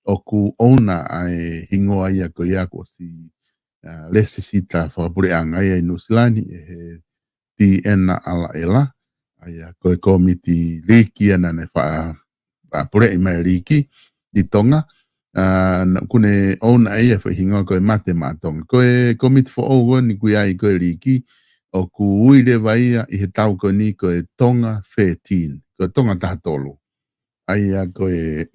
ʻoku ʻouna ʻa e hingoa ia ko ia kuo ʻosi, ʻa, lēsisita fakapuleʻanga ia ʻi Nuʻusilani ʻe he Tiena Alaela. ʻA ia ko e komiti liki ia naʻa ne fa-, ʻa, puleʻi mai liki ʻi Tonga. ʻA, naʻa ku ne ʻouna ia foʻi hingoa ko e Mate Maʻa Tonga. Ko e komiti foʻou ko eni ʻoku ʻi ai ko e liki, ʻoku ui leva ia ʻi he tau ko eni ko e Tonga thirteen, ko e Tonga taha tolu. ʻA ia ko e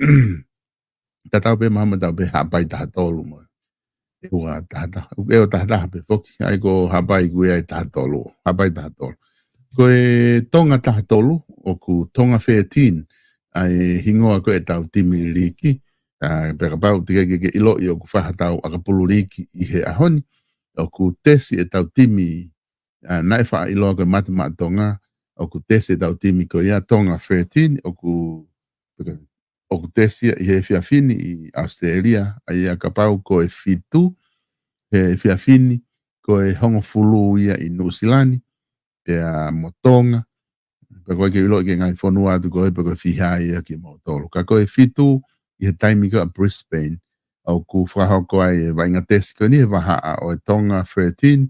tatau pē mahalo mo tau pē Haʻapai taha tolu mo e ʻEua taha taha, ʻEua taha taha pē foki, ʻa ia ko Haʻapai ʻoku ʻi ai taha tolu, Haʻapai taha tolu. Ko e Tonga taha tolu, ʻoku Tonga thirteen ʻa e hingoa ko ē ʻetau timi liki. ʻA, pea kapau te ke, ke, ke ʻiloʻi ʻoku fai ha tau ʻakapulu liki ʻi he ʻaho ni, ʻoku tesi ʻetau timi, ʻa, naʻe faʻa ʻiloa ko e Mate Maʻa Tonga, ʻoku tesi ʻetau timi ko ia Tonga thirteen, ʻoku, ʻoku tesi ia ʻi he efiafi ni ʻi ʻAositelēlia, ʻa ia kapau ko e fitu he efiafi ni, ko e hongofulu ia ʻi Nuʻusilani, pea mo Tonga, pea ko e ke ʻiloʻi ki he ngaahi fonua atu ko ē pe ko e fiha ia kimoutolu. Ka ko e fitu ʻi he taimi ko ē ʻa Brisbane, ʻoku fakahoko ai e vaʻinga tesi ko eni he vahaʻa ʻo e Tonga thirteen,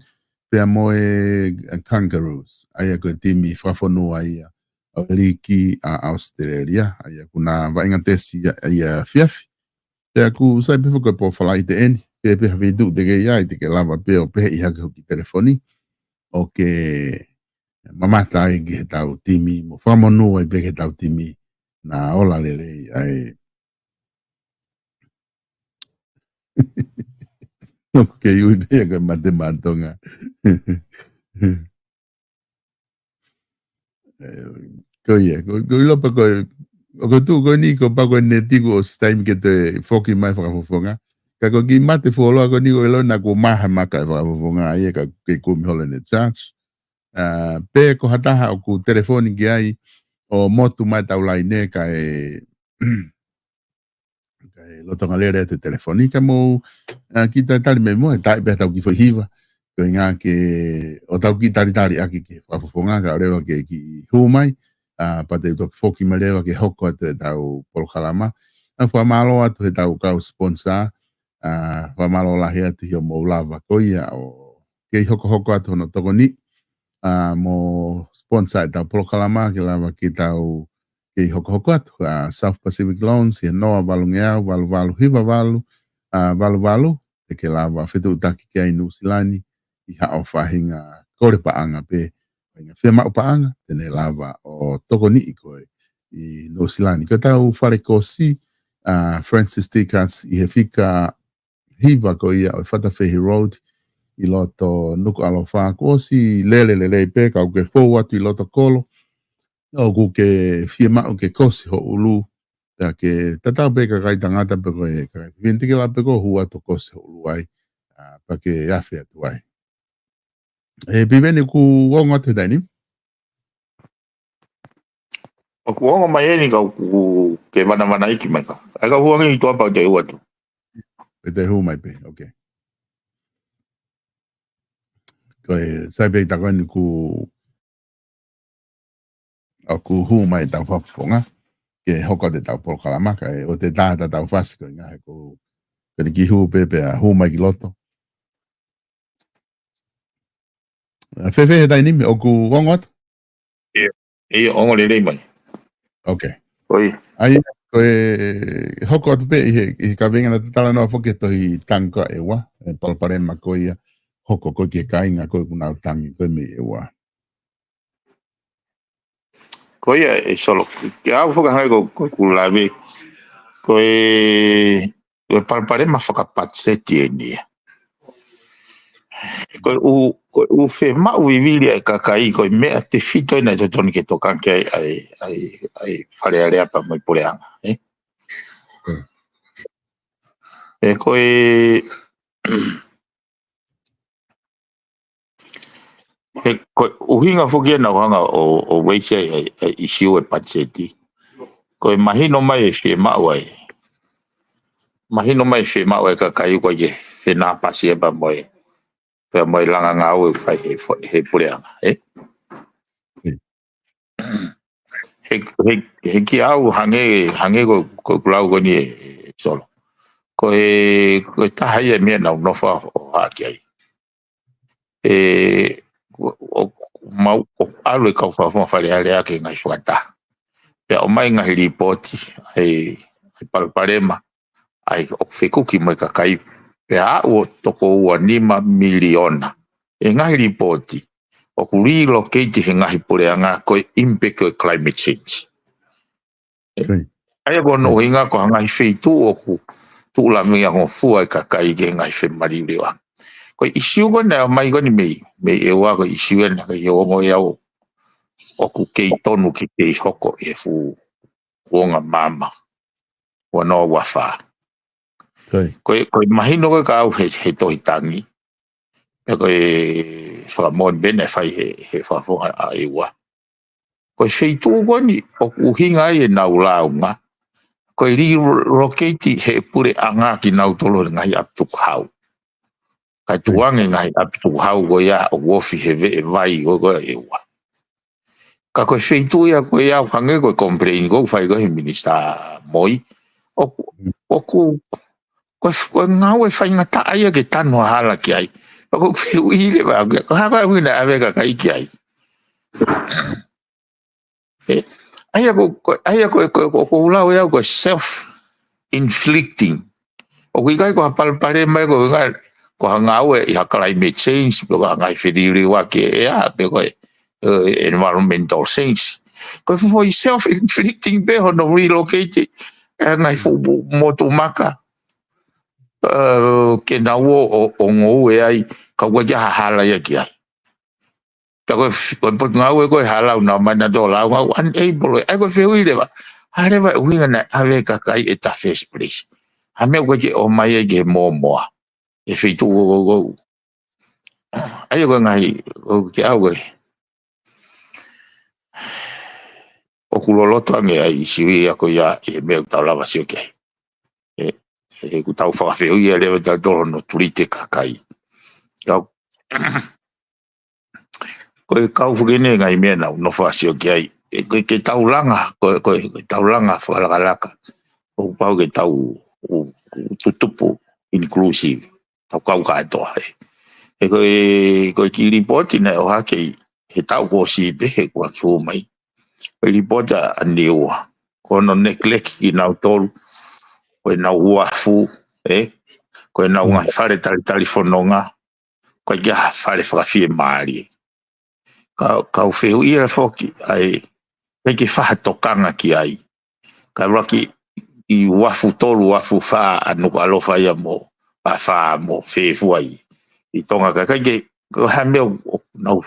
pea mo e Kangaroos, ʻa ia ko e timi fakafonua ia ʻo e liki ʻa ʻAositelēlia, ʻa ia ʻoku na vaʻinga tesi ia, ʻa ia efiafi. Pea ʻoku sai pē foki ko e pō Falaite eni, pē pē ha feituʻu te ke ʻi ai, te ke lava pē ʻo pehē ʻi hake hoʻo kiʻi telefoni, ʻo ke mamata ai ki heʻetau timi, mo fakamonū ai pē ki heʻetau timi, na ola lelei ai. ʻOku kei ui pē ia ko e Mate Maʻa Tonga. ʻE, ko ia, ko, ko ʻilo pē ko e, ʻoku tuʻu ko eni ko pā ko e neti kuo ʻosi taimi ke te foki mai fakafofonga. Ka ko e kiʻi mate fuoloa ko eni ʻoku ʻilo naʻa kuo maha maka e fakafofonga ia ka ke kumi holo ʻene charge. ʻA, pe ko ha taha ʻoku telefoni ki ai ʻo motu mai ʻetau laine kae, kae lolotonga lele atu e telefoni ka mou, ʻa, kiʻi talitali mai mo e tai pē ʻetau kiʻi foʻi hiva. Ko e ʻuhinga ke ʻoua te tau kiʻi talitali ʻaki ki he fakafofonga kae ʻoua leva ke kiʻi hū mai. ʻA, pea te u toki foki mai leva ke hoko atu ʻetau polokalama. ʻA, fakamālō atu heʻetau kau sponsor. ʻA, fakamālō lahi atu ʻi hoʻomou lava ko ia ʻo kei hokohoko atu hono tokoniʻi, ʻa, mo sponsor ʻetau polokalama ke lava ke tau kei hokohoko atu. ʻA, South Pacific Loans, ʻi he noa valungeau, valu valu hiva valu, ʻa, valu valu, te ke lava fetuʻutaki ki ai ʻi Nuʻusilani, ʻi haʻo faʻahinga kole paʻanga pe faʻahinga fiemaʻu paʻanga, te ne lava ʻo tokoniʻi koe ʻi Nuʻusilani. Ko ʻetau fale kosi, ʻa, Francis Dickens ʻi he fika hiva ko ia ʻo e Fatafehi Road ʻi loto Nukuʻalofa, kuo ʻosi lele lelei pē, ka ʻoku ke fou atu ʻi loto kolo, ʻoku ke fiemaʻu ke kosi ho ʻulu, pea ke tatau pē kakai tangata pe ko e kakai fefine, te ke lava pē koe ʻo hū atu ʻo kosi ho ʻulu ai, ʻa, pea ke afe atu ai. ʻE, Piveni, ʻoku ongo atu he taimi ni? ʻOku ongo mai eni ka ʻoku ke vanavanaiki mai ka. ʻAi ka u hū ange ʻi tuʻa pea te u hū atu. Pea te hū mai pē, ok. Ko e sai pē ʻi taku eni ʻoku, ʻoku hū mai ʻetau fakafofonga ke hoko atu ʻetau polokalama kae ʻoua te tā ʻetau fasi ko e ʻuhinga he ko, ko eni kiʻi hū pē pea hū mai ki loto. ʻA, fēfē he taimi ni, ʻoku ongo atu? ʻIo, ʻio, ongo lelei mai. Ok. ʻOi. ʻA ia, ko e hoko atu pē ʻi he, ʻi he kaveinga naʻa ta talanoa foki ki he tohi tangi ko ia ʻa ʻEua, e palopalema ko ia, hoko ko ē ki he kāinga ko ē ʻoku nau tangi ko ē mei ʻEua. Ko ia ē Solo, ke u fakahā ko, ko ʻeku lave, ko e, ko e palopalema fakapatiseti eni ia. Ko e ʻū, ko e ʻū fiemaʻu vivili ʻa e kakai, ko e meʻa tefito ena ʻe totonu ke tokanga ki ai ʻa e, ʻa e, ʻa e Fale Alea pea mo e puleʻanga, ē? Mm. Ē, ko e, ē, ko e ʻuhinga foki ena ʻoku ou hanga ʻo, ʻo raise ai ʻa e, ʻa e ʻisiū e patiseti. Ko e mahino mai e fiemaʻu ʻa e, mahino mai e fiemaʻu ʻa e kakai ʻoku ʻikai ke fenāpasi ia pea mo e, pea mo e langa ngāue ʻoku fai he fo-, he puleʻanga, ē? Mm. He, he, he kiate au hangē, hangē ko, ko ʻeku lau ko eni ē, ē Solo. Ko e, ko e taha ia e meʻa naʻa ku nofo ʻo ʻohake ai. Ē, ʻo, ʻo, mau, ʻo ʻalu e kau fakafofonga Fale Alea ki he ngaahi fakataha. Pea ʻomai ngaahi lipooti, ʻa e, ʻa e palopalema, ʻa e ʻoku fekuki mo e kakai. Pea aʻu ʻo toko ua nima miliona. ʻE ngaahi lipooti, ʻoku relocate he ngaahi puleʻanga ko e impact ʻo e climate change. Right. ʻA ia ko hono ʻuhinga ko e ngaahi feituʻu ʻoku tuʻu lavingia ngofua e kakai ki he ngaahi femaliuliuʻanga. Ko e ʻisiū ko ena naʻe ʻomai ko eni mei, mei ʻEua ko e ʻisiū ena ʻikai ke u ongoʻi au ʻoku kei tonu ke kei hoko ʻi he fuʻu kuonga maama. Ua noa ua fā. Right. Ko e, ko e mahino ko ē kiate au he, he tohi tangi. Pea ko e fakamoʻoni pē naʻe fai he, he fakafofonga ʻa ʻEua. Ko e feituʻu ko eni ʻoku ʻuhinga ai ʻenau lāunga. Ko e relocate he puleʻanga kinautolu he ngaahi ʻapi tukuhau. Kae tukuange ngaahi ʻapi tukuhau ko ia ʻoku ofi he veʻe vai ko, ko ʻEua. Ka ko e feituʻu ia ko ia ʻoku hangē ko e complain ʻoku fai ko ē he Minisitā Moi. ʻOku, ʻoku, ko e, ko e ngāue faingataʻa ia ke tanu ha hala ki ai. Ka ʻoku ou fehuʻi leva au, ko e hā ko ē ʻuhinga naʻe ʻave e kakai ki ai. Ē, ʻa ia ko, ko, ʻa ia ko, ko, ko, ko e lau ʻe au ko e self-inflicting. ʻOku ʻikai ko ha palopalema ia ko e ngā-, ko ha ngāue ʻi ha climate change, pe ko ha ngaahi feliuliuaki ʻa e ʻea, pe ko e, ē, environmental change. Ko e foʻi self-inflicting pē hono relocate e ngaahi fuʻu motu maka, ē, ke nau ō ʻo, ʻo ngoue ai, ka ʻoku ʻikai ha hala ia ki ai. Ka ko e f-, ko e potungāue ko e hala ʻoku nau ō mai nautolu ʻo lau ngāue unable. ʻA ia ko e fehuʻi leva, hā leva e ʻuhinga naʻe ʻave e kakai at the first place? Hā e meʻa ʻoku ʻikai ke ʻomai ai ke mōmoa e feituʻu ko, ko, ko. ʻA ia ko e ngaahi, ʻoku kiate au ko e, ʻoku loloto ange ʻa e ʻisiū ia ko ia ʻi he meʻa ʻoku tau lava sio ki ai. Ē, ʻoku tau fakafehuʻi ia leva tautolu hono treat e kakai. Kau, ko e kau fakene ngaahi meʻa naʻa ku nofo ʻo sio ki ai. Ē, ko e, ke tau langa, ko e, ko e, ke tau langa fakalakalaka. ʻOku pau ke tau, ʻu, ʻu tutupu inclusive. Tau kau kātoa, ē. Ē, ko e, ko e kiʻi lipooti naʻe ʻohake ʻi he taʻu kuo ʻosi pē he kuo ʻosi hū mai. Ko e lipooti ʻa, ʻa Niua. Ko hono neglect kinautolu. Ko ʻenau uafu, ē. Ko ʻenau ngaahi fale talitali fononga. Ko e ʻikai ha fale fakafiemālie. Ka, kau fehuʻi ia foki, ʻa e, ʻikai ke fai ha tokanga ki ai. Ka ʻuluaki ʻi uafu tolu, uafu fā, ʻa Nukuʻalofa ia mo, ʻa fā mo Fefua ʻi, ʻi Tonga ka ʻikai ke, ko e hā e meʻa ʻoku, ʻoku nau,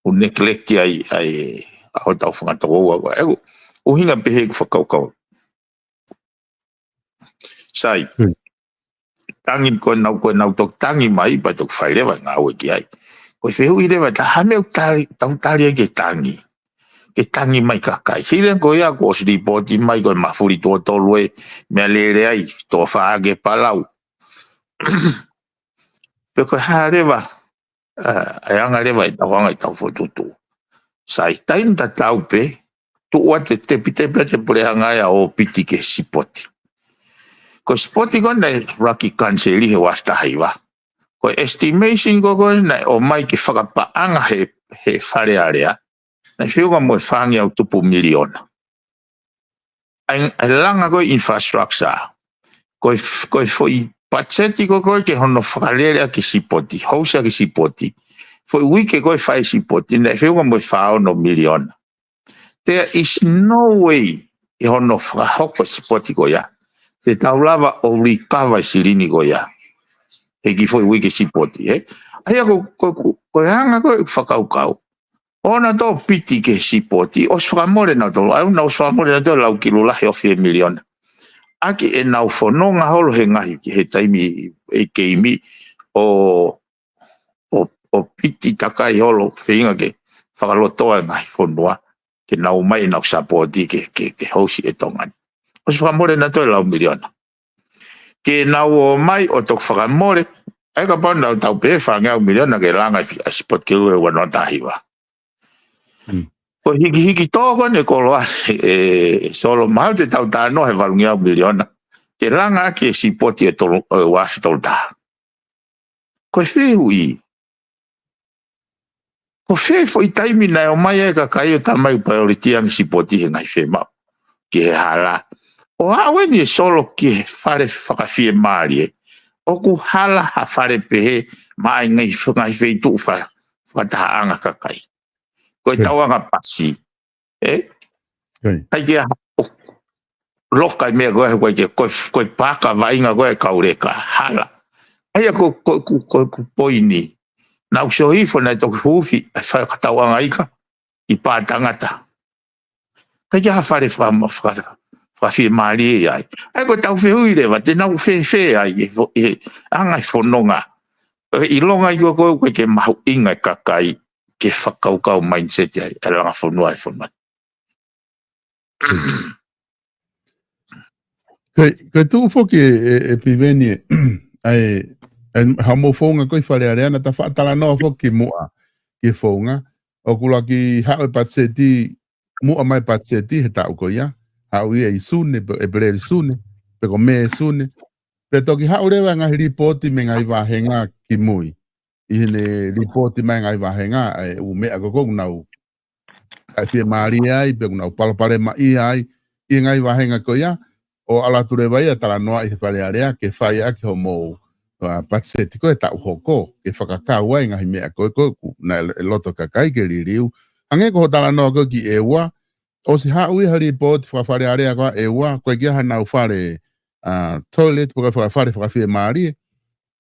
ʻoku neglect ai, ʻa e, ʻa hotau fanga tokoua. Ko e ʻuhinga pehē ʻeku fakakaukau. Sai. Hmm. Tangi ko ʻenau, ko ʻenau toki tangi mai, pea toki fai leva e ngāue ki ai. Ko e fehuʻi leva, tā hā e meʻa ʻoku tali, tau tali ai ke tangi. Ke tangi mai kakai. Hili ange ko ia kuo ʻosi lipooti mai ko e mafuli tuʻo tolu e meʻalele ai, tuʻo fā ʻa e Palau. Pe ko e hā leva, ʻa, ʻa e anga leva ʻetau anga ʻetau fokotuʻutuʻu. Sai taimi tatau pē, tuʻu atu e tepitepi atu e puleʻanga ia ʻo piti ki he sipoti. Ko e sipoti ko ē naʻe ʻuluaki kaniseli he uafu taha hiva. Ko e estimation ko ē ko ē naʻe ʻomai ke fakapaʻanga he, he Fale Alea, naʻe feʻunga mo e fāngeau tupu miliona. ʻa e, ʻa e langa ko e infrastructure. Ko e, ko e foʻi patiseti ko ē ko ē ke hono fakalele ʻaki e sipoti, housi ʻaki e sipoti. Foʻi uike ko ē fai e sipoti, naʻe feʻunga mo e fā ono miliona. There is no way ʻi hono fakahoko e sipoti ko ia te tau lava ʻo recover e silini ko ia. He kiʻi foʻi uike sipoti, ē? ʻA ia ko, ko, ko, ko e anga ko ē ʻeku fakakaukau. ʻOua naʻa tau piti ki he sipoti, ʻosi fakamole nautolu, ʻa ia naʻa ʻosi fakamole nautolu lau kilu lahi ʻo fiha miliona. ʻAki ʻenau fononga holo he ngaahi, he taimi ʻe keimi ʻo, ʻo, ʻo piti takai holo feinga ke fakalotoa e ngaahi fonua, ke nau ʻomai ʻenau sapoti ke, ke, ke housi e Tonga ni. ʻOsi fakamole nautolu lau miliona. Ke nau ō mai ʻo toki fakamole, ʻa ia kapau naʻa tau pehē fāngeau miliona ke langa e sipoti ke ua noa taha hiva. Mm. Ko e hikihiki tō ko eni koloa, ē, Solo, mahalo te tau talanoa he valungeau miliona ke langa ʻaki e sipoti ʻe tolu, ʻe ua afe tolu taha. Ko e fehuʻi, ko fē foʻi taimi naʻe ō mai ai e kakai ʻo tala mai ʻoku priority ange e sipoti he ngaahi fiemaʻu ki he hala? ʻO aʻu eni ē Solo ki he fale fakafiemālie, ʻoku hala ha fale pehē maʻa e ngaahi, ngaahi feituʻu fa-, fakatahaʻanga kakai. Ko e tauʻanga pasi. Ē? ʻIkai ke ʻi ai ha loka e meʻa ko ē, ko e, ko e, ko e paka vaʻinga ko ē e kau leka, hala. ʻA ia ko, ko, ko, ko, ko e poini. Naʻa ku sio hifo naʻe toki huufi e fai fakatauʻanga ika ʻi Pātangata. ʻIkai ke ʻi ai ha fale faka-, faka-, fakafiemālie ai. ʻA ia ko ʻetau fehuʻi leva, te nau fēfē ai e fo-, e anga e fononga. ʻE ʻilonga ʻi ko ē ko ē ke mahuʻinga e kakai ke fakakaukau mindset ai, e langa fonua e fonua. Ko e, ko e tuʻu foki ē, ē, ē Piveni ē, ʻa e, ʻa e, ha mo founga ko ē Fale Alea naʻa ta faʻa talanoa foki muʻa ki he founga. ʻOku lava ke haʻu e patiseti, muʻa mai patiseti he taʻu ko ia. Haʻu ia ʻi Sune, pe, ʻEpeleli Sune, pe ko Mē Sune. Pea toki haʻu leva e ngaahi lipooti mei he ngaahi vāhenga kimui. ʻI heʻene lipooti mai e ngaahi vāhenga, ʻa e ʻū meʻa ko ē ʻoku nau ʻai fiemālie ai, pe ʻoku nau palopalemaʻia ai, ʻi he ngaahi vāhenga ko ia, ʻo ʻalu atu leva ia ʻo talanoaʻi he Fale Alea, ke fai ʻaki hoʻomou, ʻa, patiseti ko ē taʻu hoko, ke fakakau ai e ngaahi meʻa ko ē ko ē ʻoku, naʻe loto e kakai ke liliu. Hangē ko hoʻo talanoa ko ē ki ʻEua, ʻosi haʻu ia ha lipooti faka-Fale Alea ko ē ʻa ʻEua, ʻoku ʻikai ke ʻi ai hanau fale, ʻa, toilet, pe ko e faka-, fale fakafiemālie.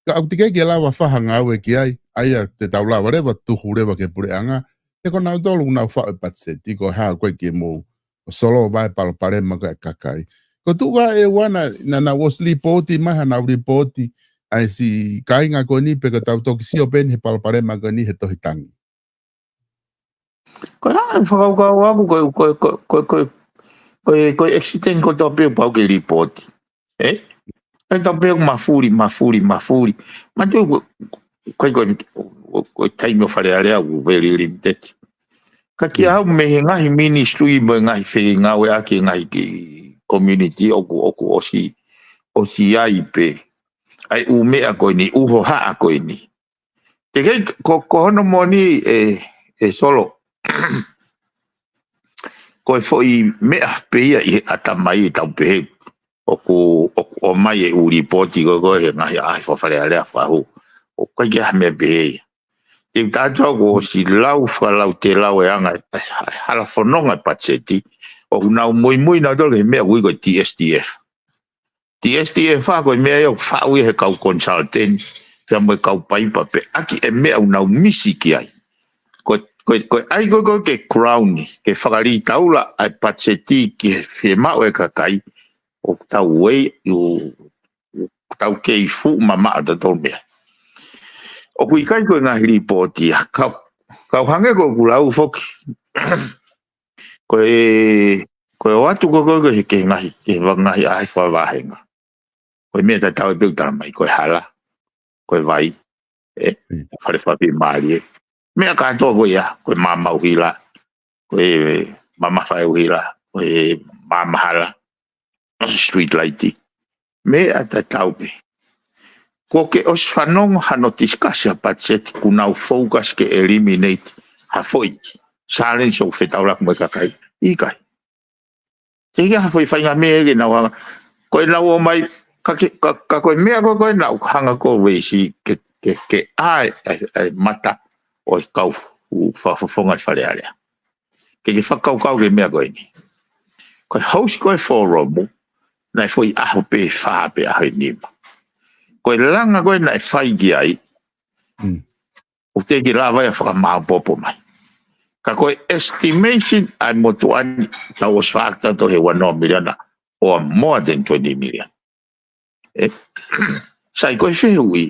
Ka ʻoku teʻeki ke lava fai ha ngāue ki ai, ʻa ia te tau lava leva ʻo tuhu leva ki he puleʻanga, he ko nautolu ʻoku nau faʻu e patiseti, ko e hā ʻoku ʻikai ke mou ʻo solova e palopalema ko ē ʻa e kakai. Ko e tuʻu ko ē ʻa ʻEua naʻa, naʻa, naʻa ʻosi lipooti mai hanau lipooti, ʻa e siʻi kāinga ko eni pe ko ʻetau toki sio pē eni he palopalema ko eni he tohi tangi. Ko e hā e fakakaukau ʻaʻaku ko e, ko e, ko e, ko e, ko e, ko e accident kotoa pē ʻoku pau ke lipooti. Ē? ʻIkai tau pehē ʻoku mafuli, mafuli, mafuli. Mātuʻa ko e, ko e, ko e, ko e taimi ʻo Fale Alea ʻoku very limited. Ka kiate au mei he ngaahi ministry mo e ngaahi fengāueʻaki e ngaahi ki-, community ʻoku, ʻoku ʻosi, ʻosi ʻi ai pē ʻa e ʻū meʻa ko eni, ʻū hohaʻa ko eni. Teʻeki, ko, ko hono moʻoni ē, ē Solo. Ko e foʻi meʻa pē ia ʻi he ʻatamai ʻetau pehē ʻoku, ʻoku ʻomai e ʻū lipooti ko ē ko ē he ngaahi ʻaʻahi faka-Fale Alea fakahū. ʻOku ʻikai ke ʻi ai ha meʻa pehē ia. Te u tala atu au kuo ʻosi lau fakalautelau e anga e, e hala fononga e patiseti, ʻoku nau muimui nautolu ki he meʻa ʻoku ui ko e T S T F. T S T F ko e meʻa ia ʻoku faʻu ia he kau consultant, pea mo e kau paipa pē ʻaki e meʻa ʻoku nau misi ki ai. Ko, ko, ko e ʻai ko ē ko ē ke crown, ke fakalītaula ʻa e patiseti ki he fiemaʻu e kakai, ʻoku tau uei, ʻoku tau kei fuʻu mamaʻo tautolu mei ai. ʻOku ʻikai ko e ngaahi lipooti ia, kau, kau hangē ko ʻeku lau foki. Ko e, ko e ʻoatu ko ē ko ē he, ke ngaahi, ke ngaahi ʻaʻahi fakavāhenga. Ko e meʻa tatau pē ʻoku tala mai, ko e hala, ko e vai, ē, fale fakafiemālie. Meʻa kātoa ko ia, ko e maama ʻuhila, ko e maama faʻē ʻuhila, ko e maama hala, street light. Meʻa tatau pē. Kuo ke ʻosi fanongo hano discuss ha patiseti kuo nau focus ke eliminate ha foʻi challenge ʻoku fetaulaki mo e kakai? ʻIkai. Teʻeki ai ha foʻi faʻahinga meʻa ke nau hanga. Ko ʻenau ō mai, ka ke, ka, ka ko e meʻa ko, ko ʻenau hanga ko e raise ke, ke, ke ʻā e, e, e mata ʻo e kau ʻū fakafofonga ʻi Fale Alea. Ke ke fakakaukau ki he meʻa ko eni. Ko e host ko e forum, naʻe foʻi ʻaho pē ʻe fā pe ʻaho ʻe nima. Ko e langa ko ē naʻe fai ki ai, Mm. ʻoku teʻeki lava ia ʻo fakamāopoopo mai. Ka ko e estimation ʻa e motuʻa ni, tau ʻosi fakataha he ua noa miliona, or more than twenty million. ʻE? Sai, ko e fehuʻi,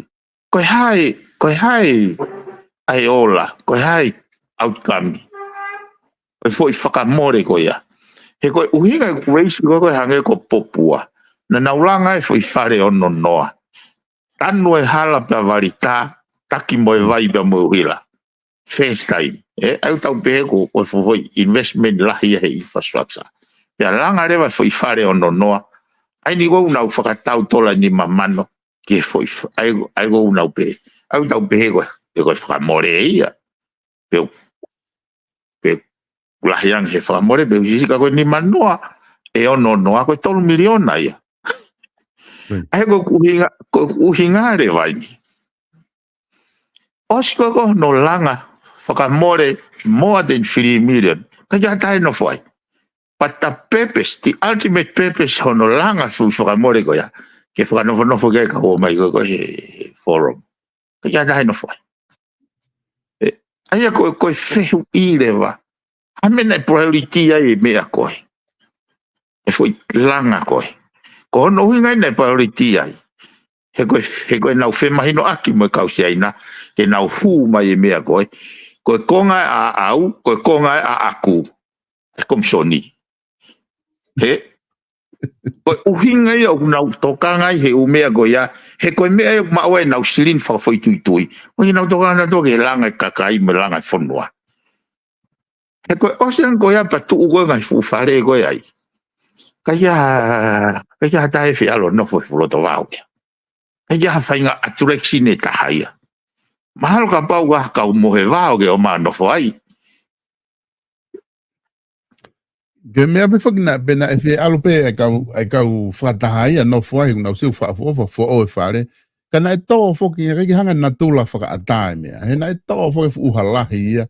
ko e hā e, ko e hā e ʻa e ola, ko e hā e outcome. Ko e foʻi fakamole ko ia. He ko e ʻuhinga e raise ko ē ko e hangē ko Popua. Naʻa nau langa e foʻi fale ʻo Nonoa. Tanu e hala pea vali tā, taki mo e vai pea mo e ʻuhila. First time. ʻE, ʻoku tau pehē ko, ko e foʻi investment lahi ia he infrastructure. Pea langa leva e foʻi fale ʻo Nonoa. ʻA eni ʻoku nau fakatau tola nima mano ki he foʻi fa-, ʻa ē, ʻa ē ʻoku nau pehē. ʻOku tau pehē ko, ʻe ko e fakamole ia. Pe, pe lahi ange he fakamole, pe ʻosi ka ko e nima noa, ʻe ono noa, ko e tolu miliona ia. Mm. ʻA ē ko e ʻuhinga, ko e ʻuhinga leva eni. ʻOsi ko ē ko hono langa fakamole more than three million. ʻIkai ke ʻi ai ha taha ʻe nofo ai. But the purpose, the ultimate purpose hono langa fuʻu fakamole ko ia, ke fakanofonofo ki ai e kau ō mai ko ē ko ē he, he forum. ʻIkai ke ʻi ai ha taha ʻe nofo ai. ʻE, ʻa ia ko, ko e fehuʻi leva. Hā e meʻa naʻe priority ai e meʻa ko ē. E foʻi langa ko ē. Ko hono ʻuhinga ia naʻe priority ai. He ko e, he ko ʻenau femahinoʻaki mo e kau Siaina, ke nau hū mai e meʻa ko ē. Ko e konga ʻaʻau, ko e konga ʻaʻaku. E komisoni. He? Ko e ʻuhinga ia ʻoku nau tokanga ai he ʻū meʻa ko ia. He ko e meʻa ia ʻoku maʻu ai ʻenau silini fakafoʻituitui. ʻOku nau tokanga nautolu ke langa e kakai mo e langa e fonua. He ko e ʻosi ange ko ia pea tuʻu ko ē ngaahi fuʻu fale ko ē ai. ʻIkai ke ʻi ai, ʻikai ke ʻi ai ha taha ʻe fie ʻalu ʻo nofo he fuʻu loto vao ia. ʻIkai ke ʻi ai ha faʻahinga attraction ʻe taha ia. Mahalo kapau ʻoku ʻi ai ha kau mohe vao ke ō mai ʻo nofo ai. Ko e meʻa pē foki naʻe, pe naʻe fie ʻalu pē e kau, e kau fakataha ia ʻo nofo ai, ʻoku nau sio fakaʻofoʻofa, foʻou e fale. Ka naʻe tō foki, ʻikai ke hanga ʻe natula ʻo fakaʻatā e meʻa. He naʻe tō foki e fuʻu uha lahi ia.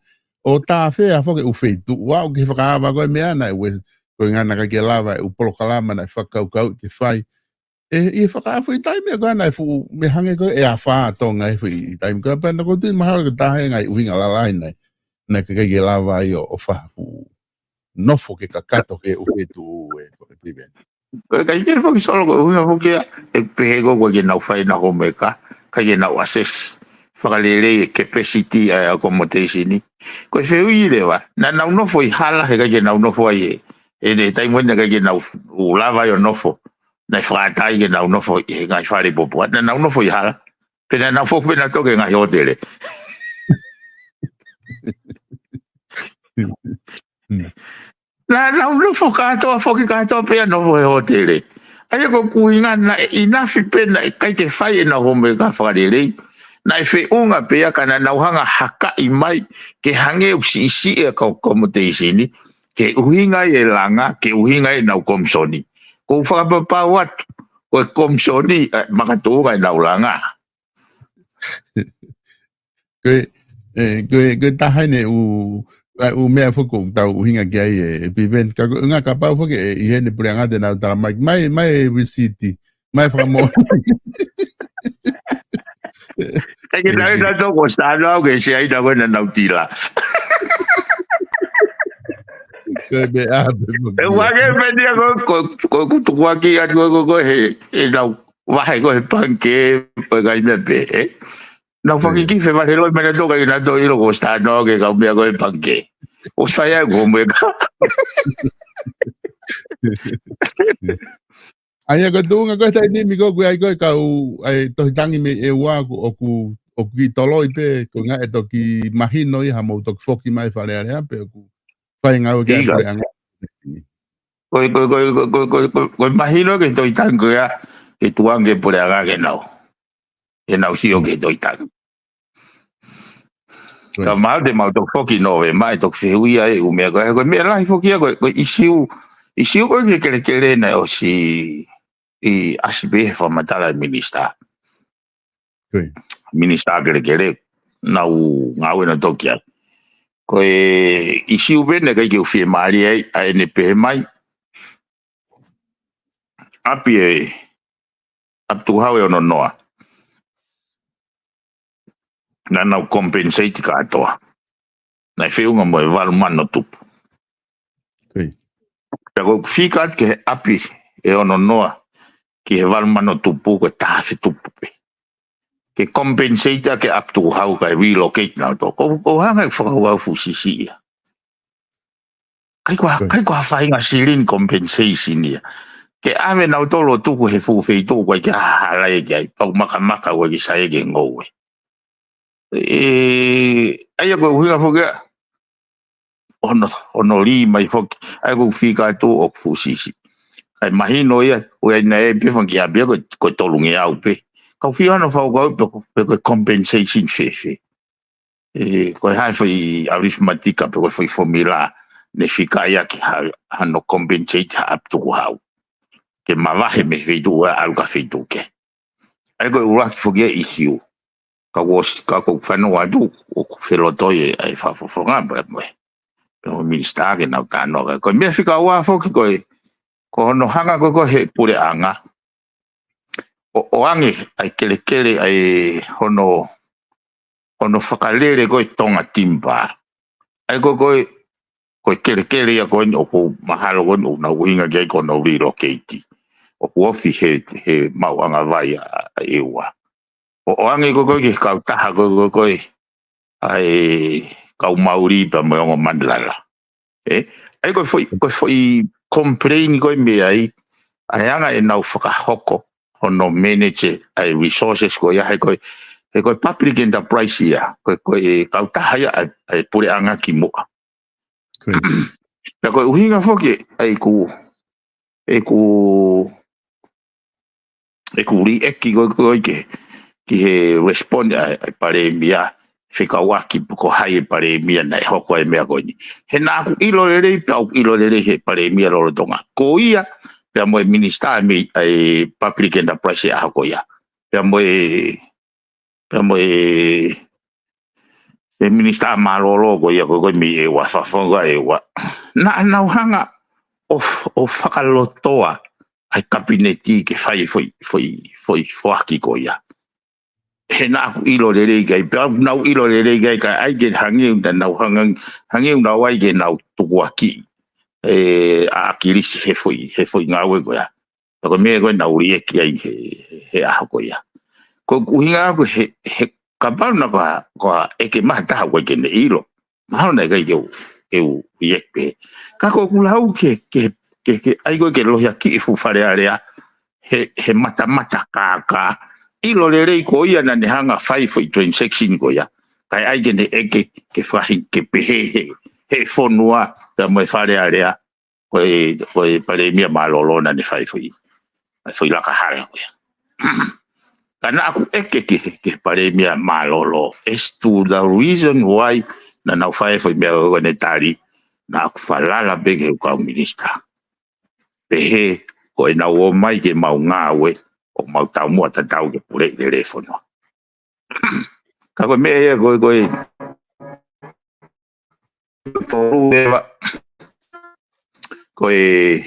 ʻO tāfea foki e ʻū feituʻu, ʻo aʻu ki he fakaava ko ē meʻa naʻe uesia, ko e ʻuhinga naʻe ʻikai ke lava e ʻū polokalama naʻe fakakaukauʻi ke fai. ʻE, ʻi he fakaʻafu ʻi he taimi ko ē naʻe fuʻu, meʻa hangē ko ē ʻe afā Tonga he foʻi taimi ko ē, pea naʻa ku tui mahalo ko e taha e ngaahi ʻuhinga lalahi naʻe, naʻe ʻikai ke lava ai ʻo, ʻo fai ha fuʻu nofo ke kakato ki he ʻū feituʻu ʻe, ko e piven. Ko e ʻikai ke foki Solo ko e ʻuhinga foki ia, ʻe pehē ko ē ʻoku ʻikai ke nau fai ʻenau homework, ʻikai ke nau assess fakalelei e capacity ʻa e accommodation ni. Ko e fehuʻi leva, naʻa nau nofo ʻi hala he ʻikai ke nau nofo ai he, he, he taimi ko ē naʻe ʻikai ke nau lava ai ʻo nofo. Naʻe fakaʻatā ke nau nofo ʻi he ngaahi fale Popua. Naʻa nau nofo ʻi hala. Pe naʻa nau foki pē nautolu ki he ngaahi hōtele. Naʻa nau nofo kātoa foki kātoa pē ia nofo he hōtele. ʻA ia ko e ʻuhinga naʻe ʻinafi pē naʻe ʻikai ke fai ʻenau homework fakalelei. Naʻe feʻunga pē ia ka naʻa nau hanga ʻo hakaʻi mai ke hangē ʻoku siʻisiʻi e kau accommodation ni. Ke ʻuhinga e langa, ke ʻuhinga ʻenau komisoni. Ko u fakapapau atu, ko e komisoni, ʻe, makatuʻunga ʻenau langa. Ko e, ʻe, ko e, ko e taha eni ʻū, ʻa, ʻū meʻa foki ʻoku tau ʻuhinga ki ai ʻe, ʻe piven. Ka ko e ʻuhinga kapau foki ʻe, ʻi heni puleʻanga te nau tala mai, mai, mai e risiti. Mai fakamoʻoni. ʻIkai ke tau ʻi ai ha toko sano au ke Siaina ko ē naʻa nau tila. Ko e meʻa pē mo ʻE ua ke meni ia ko, ko, ko, ko tukuaki atu ko, ko, ko he, ʻenau vahe ko ē he pangikē, ko e kai meʻa pē, ē? Nau faki ki fe vahe loi mena toka ʻi nautolu ʻilo ko sano au ke kau meʻa ko ē he pangikē. ʻOsi fai ai ko mo e ka. ʻA ia ko e tuʻunga ko ē he taimi ni ko ē ʻoku ʻi ai ko ē kau, ʻa e tohi tangi mei ʻEua ʻoku, ʻoku, ʻoku kiʻi toloi pē, ko e ʻuhinga ʻe toki mahino ia ha mou toki foki mai Fale Alea pe ʻoku fai ngāue ki he puleʻanga. Ko e, ko e, ko e mahino ki he tohi tangi ko ia, ke tuku ange ki he puleʻanga ke nau. Ke nau sio ki he tohi tangi. Ka mahalo te mau toki foki Nōvema ʻe toki fehuʻia e ʻū meʻa ko ē, ko e meʻa lahi foki ia ko e, ko e ʻisiū, ʻIsiu ko ē ki he kelekele naʻe ʻosi ʻasi pē he fakamatala ʻa e minisitā. Minisitā kelekele, naʻa nau ngāue nautolu ki ai. Ko e ʻisiu pē naʻe ʻikai ke u fiemālie ai, ʻa ʻene pehē mai, ʻapi ē, ʻapi tukuhau ʻe ono noa. Naʻa nau compensate kātoa. Naʻe feʻunga mo e valu mano tupu. Pea ko ʻeku fika atu ki he ʻapi ʻe ono noa, ki he valu mano tupu, ko e taha afe tupu pē. Ke compensate ʻaki e ʻapi tukuhau kae relocate nautolu. Ko, ko e hanga ʻe he fakakaukau fuʻu siʻisiʻi ia. ʻIkai ko ha, ʻikai ko ha faʻahinga silini compensation ia. Ke ʻave nautolu ʻo tuku he fuʻu feituʻu ʻoku ʻikai ke ʻi ai ha hala ia ki ai. Pau makamaka ʻoku ʻikai ke sai ia ki he ngoue. ʻE, ʻa ia ko e ʻuhinga foki ia. Ono, ono lī mai foki. ʻA ia ko ʻeku fika atu ʻoku fuʻu siʻisiʻi. ʻIkai mahino ia, ʻoku ʻi ai naʻe pē fanga kiʻi ʻapi ia ko e, ko e tolungeau pē. Kau fie ʻilo hono fakakaukau pe ko, pe ko e compensation fēfē. ʻE, ko e hā e foʻi arithmetic pe ko e foʻi formula naʻe fika ai ʻaki ha, hano compensate ha ʻapi tukuhau. Ke mavahe mei he feituʻu ʻe ʻalu ki he feituʻu kehe. ʻA ia ko e ʻuluaki foki ia e ʻisiu. Ka ʻoku ʻosi, ka ʻoku ou fanongo atu, ʻoku felotoi e, ʻa e fakafofonga, pea mo e, pea mo e minisitā ke nau talanoa ki ai. Ko e meʻa fika ua foki ko e, ko hono hanga ko ē ko ē he puleʻanga ʻo, ʻoange ʻa e kelekele ʻa e hono, hono fakalele ko ē Tonga Timber. ʻA ia ko ē ko e, ko e kelekele ia ko eni ʻoku mahalo ko eni ʻoku nau ʻuhinga ki ai ko hono relocate. ʻOku ofi he, he maʻuʻanga vai ʻa, ʻa ʻEua. ʻO, ʻoange ko ē ko ē ki he kautaha ko ē ko ē ko ē ʻa e kau Mauli pea mo e ongo Manilala. ʻE, ʻa ia ko e foʻi, ko e foʻi complain ko ē mei ai, ʻa e anga ʻenau fakahoko hono manage ʻa e resources ko ia, he ko e, he ko e public enterprise ia, ko e, ko e kautaha ia ʻa e, ʻa e puleʻanga kimuʻa. Pea ko e ʻuhinga foki ʻa ʻeku, ʻeku, ʻeku liʻeki ko ē, ko ē ki, ki he respond ʻa, ʻa e palēmia, fekauʻaki pe ko hai e palēmia naʻe hoko ai e meʻa ko eni. He naʻa ku ʻilo lelei, pea ʻoku ʻilo lelei he palēmia lolotonga. Ko ia, pea mo e minisitā mei, ʻa e public enterprise ʻa e ʻaho ko ia. Pea mo e, pea mo e, e minisitā mālōlō ko ia ko ē ko ē mei ʻEua, fakafofonga ʻEua. Naʻa nau hanga ʻo, ʻo fakalotoa ʻa e kapineti ke fai foʻi, foʻi, foʻi foaki ko ia. He naʻa ku ʻilo lelei ki ai, pea ʻoku nau ʻilo lelei ki ai, kae ʻai ke hangē naʻa nau hanga, hangē naʻa nau ʻai ke nau tukuakiʻi e, ʻa ʻAkilisi he foʻi, he foʻi ngāue ko ia. Pea ko e meʻa ko ē naʻa ku liʻeki ai he, he ʻaho ko ia. Ko e ʻuhinga ʻaku he, he kapau naʻa ko ha, ko ha ʻeke mai ha taha ʻoku ʻikai ke ne ʻilo. Mahalo naʻe ʻikai ke u, ke u liʻeki pē. Ka ko ʻeku lau ke, ke, ke, ke ʻai ko ē ke lohiakiʻi e fuʻu Fale Alea, he, he matamata kākā. ʻIlo lelei ko ia naʻa ne hanga fai foʻi transaction ko ia. Kae ʻai ke ne ʻeke, ke fahi, ke pehē he, he fonua, pea mo e Fale Alea, ko e, ko e palēmia mālōlō naʻa ne fai foʻi, fai foʻi laka hala ko ia. Ka naʻa ku ʻeke ki he, ki he palēmia mālōlō, as to the reason why naʻa nau fai foʻi meʻa ko ē, ne tali, naʻa ku falala pē ki he kau minisitā. Pehē, ko ʻenau ō mai ke mau ngāue, ʻo mau taumuʻa tatau ke puleʻi lelei e fonua. Ka ko e meʻa ia ko ē, ko e, ko e,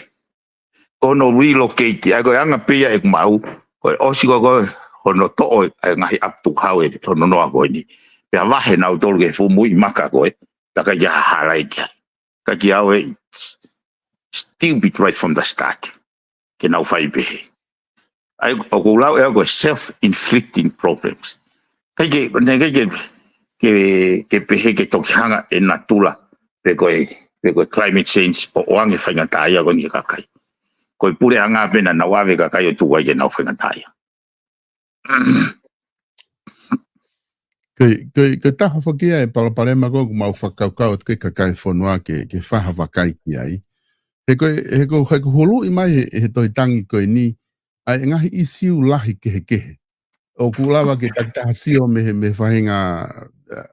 ko hono relocate, ʻa ia ko e anga pē ia ʻeku maʻu, ko e ʻosi ko ē, ko ē, hono toʻo ʻa e ngaahi ʻapi tukuhau ʻe ono noa ko eni. Pea vahe nautolu ki he fuʻu muimaka ko ē, pea ʻikai ke ʻi ai ha hala ia ki ai. Ka kiate au ē, stupid right from the start. Ke nau fai pehē. ʻA ia, ʻoku ou lau ʻe au ko e self-inflicting problems. ʻIkai ke, naʻe ʻikai ke, ke, ke pehē ke toki hanga ʻe natula, pe ko e, pe ko e climate change ʻo, ʻoange e faingataʻa ia ko eni ki he kakai. Ko e puleʻanga pē naʻa nau ʻave e kakai ʻo tuku ai ke nau faingataʻa ia. Ko e, ko e, ko e taha foki ia e palopalema ko ē ʻoku mau fakakaukau atu ki ai, kakai e fonua ke, ke fai ha vakai ki ai. He ko e, he ko e, he ko e huluʻi mai he, he Tohi Tangi ko eni, ʻa e ngaahi ʻisiu lahi kehekehe. ʻOku lava ke takitaha sio mei he, mei he faʻahinga, uh,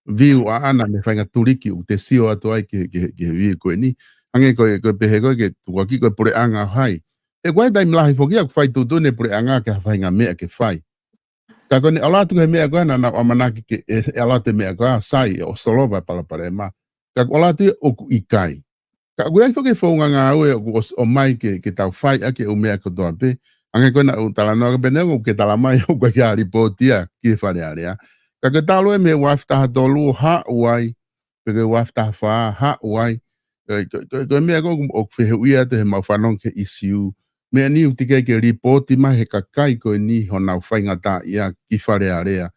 view ʻaʻana, mei he faʻahinga tuliki ʻoku te sio atu ai ki he, ki he, ki he view ko eni. Hangē ko e, ko e pehē ko e ke tukuakiʻi ko e puleʻanga ʻo hai. He ko e taimi lahi foki ia ʻoku fai tuʻutuʻuni e puleʻanga ke ha faʻahinga meʻa ke fai. Ka ko ʻene ʻalu atu ki he meʻa ko ē naʻa nau ʻamanaki ke, ʻe, ʻe ʻalu atu e meʻa ko ē ʻo sai, ʻo solova e palopalema. Ka kuo ʻalu atu ia ʻoku ʻikai. Ka ʻoku ʻi ai foki e founga ngāue ʻoku ʻos-, ʻomai ke, ke tau fai ʻaki e ʻū meʻa kotoa pē. Hangē ko ena ʻoku talanoa ki ai pē ʻoku ke talamai ʻoku ʻikai ke ʻi ai ha lipooti ia ki he Fale Alea. Ka ko e talu ē mei he ua afe taha tolu ʻo haʻu ai, pe ko e ua afe taha fā, haʻu ai. Ko, ko, ko, ko e meʻa ko ē ʻoku, ʻoku fehuʻia atu he mau fanongo ki he ʻīsiu. Meʻa ni ʻoku teʻeki ke lipooti mai he kakai ko eni honau faingataʻaʻia ki Fale Alea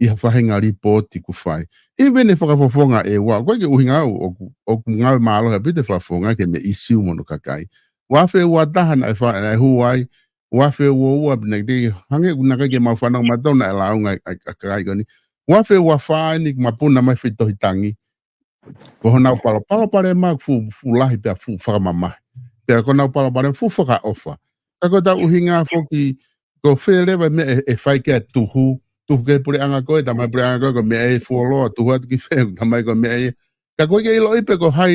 ʻi ha faʻahinga lipooti kuo fai. Even e fakafofonga ʻe ua, ʻoku ʻikai ke ʻuhinga au, ʻoku, ʻoku ngāue mālohi ʻaupito e fakafofonga ki heʻene ʻīsiu mo hono kakai. Ua afe ua taha naʻe fa-, naʻe hū ai, ua afe ua ua, pea naʻe teʻeki, hangē ʻoku ʻikai ke mau fanongo mautolu naʻe lāunga ʻa e, ʻa e, ʻa e kakai ko eni. Ua afe ua fā eni kuo mapuna mai e foʻi tohi tangi. Ko honau palo, palopalema fuʻu, fuʻu lahi pea fuʻu fakamamahi. Pea ko honau palopalema fuʻu fakaʻofa. Ka ko ʻetau ʻuhinga foki, ko fē leva e meʻa ʻe, ʻe fai ki ai e tuhu, tuhu ki he puleʻanga ko ē, talamai puleʻanga ko ē, ko e meʻa ē fuoloa, tuhu atu ki fē, talamai ko e meʻa ē. Ka ʻoku ʻikai ke ʻiloʻi pe ko hai,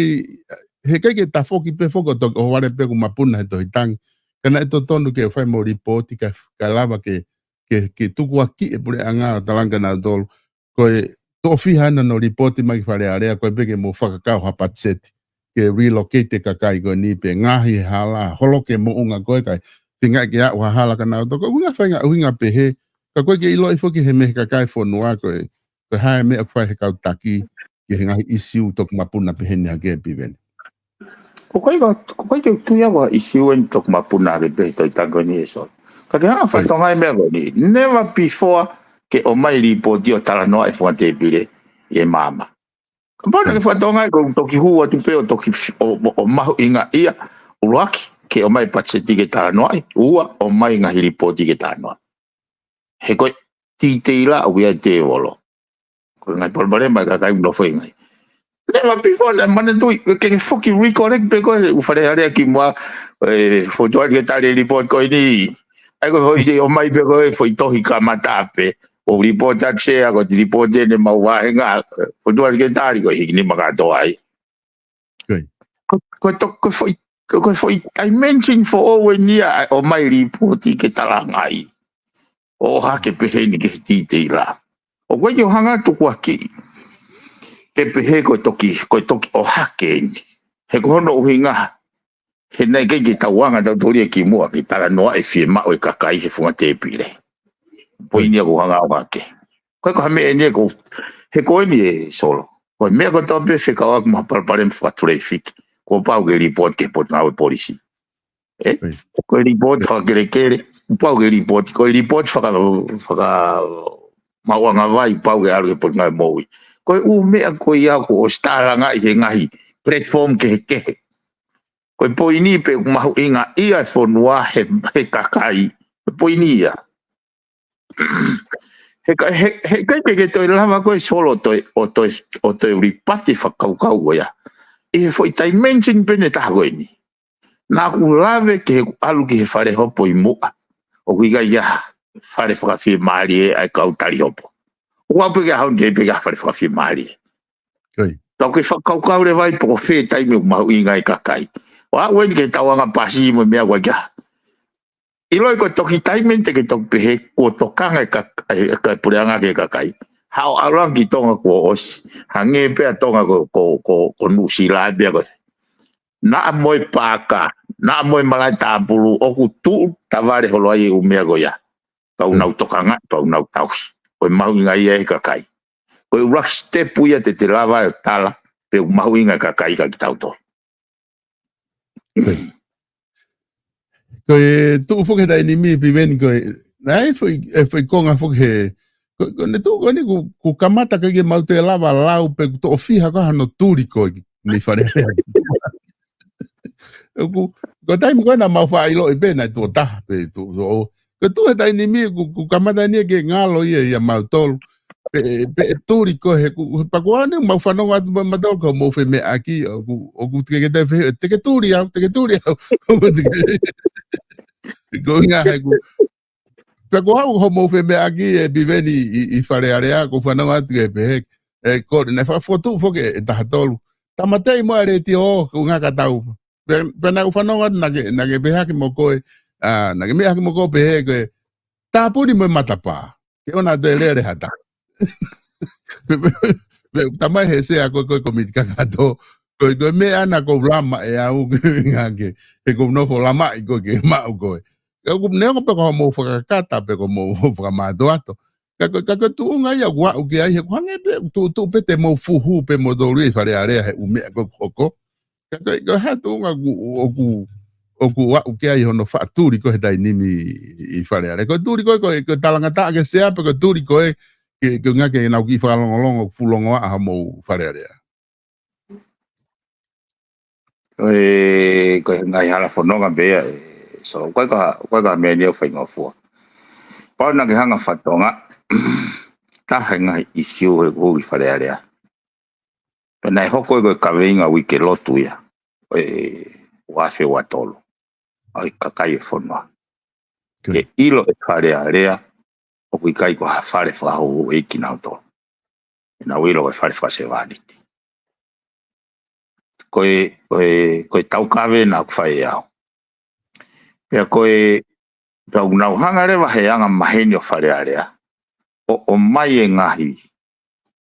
he ʻikai ke tafoki pē foki ʻo toki ʻohovale pē kuo mapuna he tohi tangi. Ka naʻe totonu ke fai mo lipooti kae, kae lava ke, ke, ke tukuakiʻi e puleʻanga ʻo talaange kia nautolu. Ko e toʻo fiha ena hono lipooti mai ki Fale Alea, ko e pē ke mou fakakau ha patiseti ke relocate e kakai ko eni pe ngaohi e hala, holoki e moʻunga ko ē kae feinga ke aʻu ha hala kia nautolu. Ko e ʻuhinga faʻahinga ʻuhinga pehē, ka ʻoku ʻikai ke ʻiloʻi foki he mei he kakai e fonua ko e, ko e hā e meʻa ʻoku fai he kau taki ki he ngaahi ʻīsiu toki mapuna pehē ni hake, Piveni. Ko e ʻikai ko, ko e ʻikai ke u tui au ha ʻīsiu eni toki mapuna hake pē he tohi tangi ko eni, ʻe Solo. Ka ke hanga ʻo fakatonga e meʻa ko eni. Never before ke ʻomai lipooti ʻo talanoa e funga tēpile ʻi he maama. Kapau naʻa ke fakatonga ʻoku toki hū atu pē ʻo toki fi-, ʻo, ʻo, ʻo mahuʻingaʻia, ʻuluaki, ke ʻomai patiseti ke talanoaʻi, ua, ʻomai ngaahi lipooti ke talanoaʻi. He ko e titeila ʻoku ʻi ai e tēvolo. Ko e ngaahi palopalema e kakai ʻoku nofo ai. Never before, naʻe manatuʻi, ke, ke foki recollect pē ko e ʻū Fale Alea kimuʻa, e, fotu ai ke tali e lipooti ko eni. ʻAi ko e foʻi ʻomai pē ko e foʻi tohi kamata pē. ʻO lipooti atu Sea, ko e lipooti eni ʻemau vāhenga, fotu ai ke tali ko e hiki nima kātoa ai. Ko e. Ko, ko e to-, ko e foʻi, ko e foʻi dimension foʻou eni ia ʻa e ʻomai lipooti ke talangaʻi. ʻO ʻohake pehē ni ki he titeila. ʻOku ʻikai ke u hanga ʻo tukuakiʻi ke pehē ko e toki, ko e toki ʻohake eni. He ko hono ʻuhinga, he naʻe ʻikai ke tau anga tautolu ia kimuʻa ke talanoaʻi e fiemaʻu e kakai he funga tēpile. Poini ia ʻoku ou hanga ʻo ʻohake. Ko e ko ha meʻa eni ʻoku, he ko eni, ʻe Solo. Ko e meʻa kotoa pē fekauʻaki mo ha palopalema fakatulefiki, kuo pau ke lipooti ki he Potungāue Polisi. ʻE? Ko e lipooti fakakelekele, kuo pau ke lipooti, ko e lipooti faka-, faka-, maʻuʻanga vai, kuo pau ke ʻalu ki he Potungāue Moʻui. Ko e ʻū meʻa ko ia kuo ʻosi talangaʻi he ngaahi platform kehekehe. Ko e poini pē ʻoku mahuʻingaʻia e fonua he, he kakai. Ko e poini ia. He ka-, he, he ʻikai ke, ke toe lava ko e Solo ʻo toe, ʻo toe, ʻo toe ʻulipati e fakakaukau ko ia. ʻI he foʻi dimension pē ʻe taha ko eni. Naʻa ku lave ki heʻeku ʻalu ki he fale hopo ʻi muʻa. ʻOku ʻikai ha fale fakafiemālie ʻa e kau tali hopo. ʻOku ʻalu pē ki ai ʻo ne pē ki ha fale fakafiemālie. Ka ʻoku ke fakakaukau leva ai pe ko fē taimi ʻoku mahuʻinga ai e kakai. ʻO aʻu eni ki he tauʻanga pasi mo e meʻa ko ia. ʻIloʻi ko e toki taimi eni te ke toki pehē, kuo tokanga e ka-, e, e ka puleʻanga ki he kakai. Haʻu ʻalu ange ki Tonga kuo ʻosi. Hangē pē ʻa Tonga ko, ko, ko, ko Nuʻusila pē ko. Naʻa mo e paaka, naʻa mo e malaʻe tāpulu, ʻoku tuʻu tavale holo ai e ʻū meʻa ko ia. Pau nau tokanga, pau nau tauhi. Ko e mahuʻinga ia e kakai. Ko e ʻuluaki step ia te te lava ʻo tala, pe ʻoku mahuʻinga e kakai kia kitautolu. Ko e tuʻu foki he taimi ni, Piveni, ko e, naʻe foʻi, e foʻi konga foki he, ko, ko ʻene tuʻu ko eni kuo, kuo kamata ʻikai ke mau toe lava lau pe kuo toʻo fiha ko hano tuli ko ē mei Fale Alea. ʻOku, ko e taimi ko ē naʻa mau faʻa ʻiloʻi pē naʻe tuʻo taha pē tuʻu, tuʻo, ko e tuʻu he taimi ni kuo, kuo kamata eni ke ngalo ia ʻia mautolu. Pe, pe ʻe tuli koe he ku, he pea ko ʻene mau fanongo atu ma-, mautolu ko hoʻomou femeʻaʻaki, ʻoku, ʻoku teʻeki ke te fe-, teʻeki ke tuli au, teʻeki ke tuli au. Ko e ʻuhinga he ku, pea ko au hoʻomou femeʻaʻaki ʻe Piveni ʻi, ʻi Fale Alea, ʻoku ou fanongo atu ke pehē, ʻe, ko ʻene fakafotu foki ʻe taha tolu. Tamateʻi mo e letiō, ko e ʻuhinga ka tau. Pea, pea naʻá ku fanongo, naʻá ke, naʻá ke pehē hake mo koe, ʻa, naʻá ke meʻa hake mo koe pehē ko e, tāpuni mo e matapā. Ke ʻoua te lele ha taha. Pea, pea, pea, tamai he sea ko e, ko e kōmiti kakato. Ko e, ko e meʻa naʻá ku lama ʻe au ke ngake. He ʻoku ou nofo lamaʻi koe ke maʻu koe. Ka ʻoku neongo pē ko hoʻomou fakakata pē ko hoʻomou fakamātoato. Ka ko, ka ko e tuʻunga ia ʻoku ou ʻai ki ai he ʻoku hangē pē, tuʻu, tuʻu pē te mou fuhu pē moutolu ʻi Fale Alea he ʻū meʻa ko ē ʻoku hoko. Ka ko, ko e hā e tuʻunga ʻoku, ʻoku, ʻoku ou ʻai ki ai hono faʻa tuli ko ē he taimi ni ʻi Fale Alea. Ko e tuli ko ē, ko e, ko e talangataʻa ki he sea pe ko e tuli ko ē, ke, ke ngake naʻá ku kiʻi fakalongolongo, fuʻu longoaʻa hoʻomou Fale Alea. Ko e, ko e ngaahi hala fononga pē ia, ē, so, ko e ka, ko e ka meʻa ni ʻoku faingofua. Pau naʻá ke hanga ʻo fakatonga, taha e ngaahi ʻisiū he ʻū ʻi Fale Alea. Pea naʻe hoko ia ko e kaveinga uike lotu ia, ʻo e ua afe ua tolu. ʻA e kakai e fonua. Good. Ke ʻilo ʻe Fale Alea, ʻoku ʻikai ko ha fale fakahouhouʻeiki kinautolu. ʻE nau ʻilo ko e fale fakasevāniti. Ko e, ko e, ko e taukave naʻá ku fai ʻe au. Pea ko e, pea ʻoku nau hanga leva he anga maheni ʻo Fale Alea ʻo, ʻomai e ngaahi,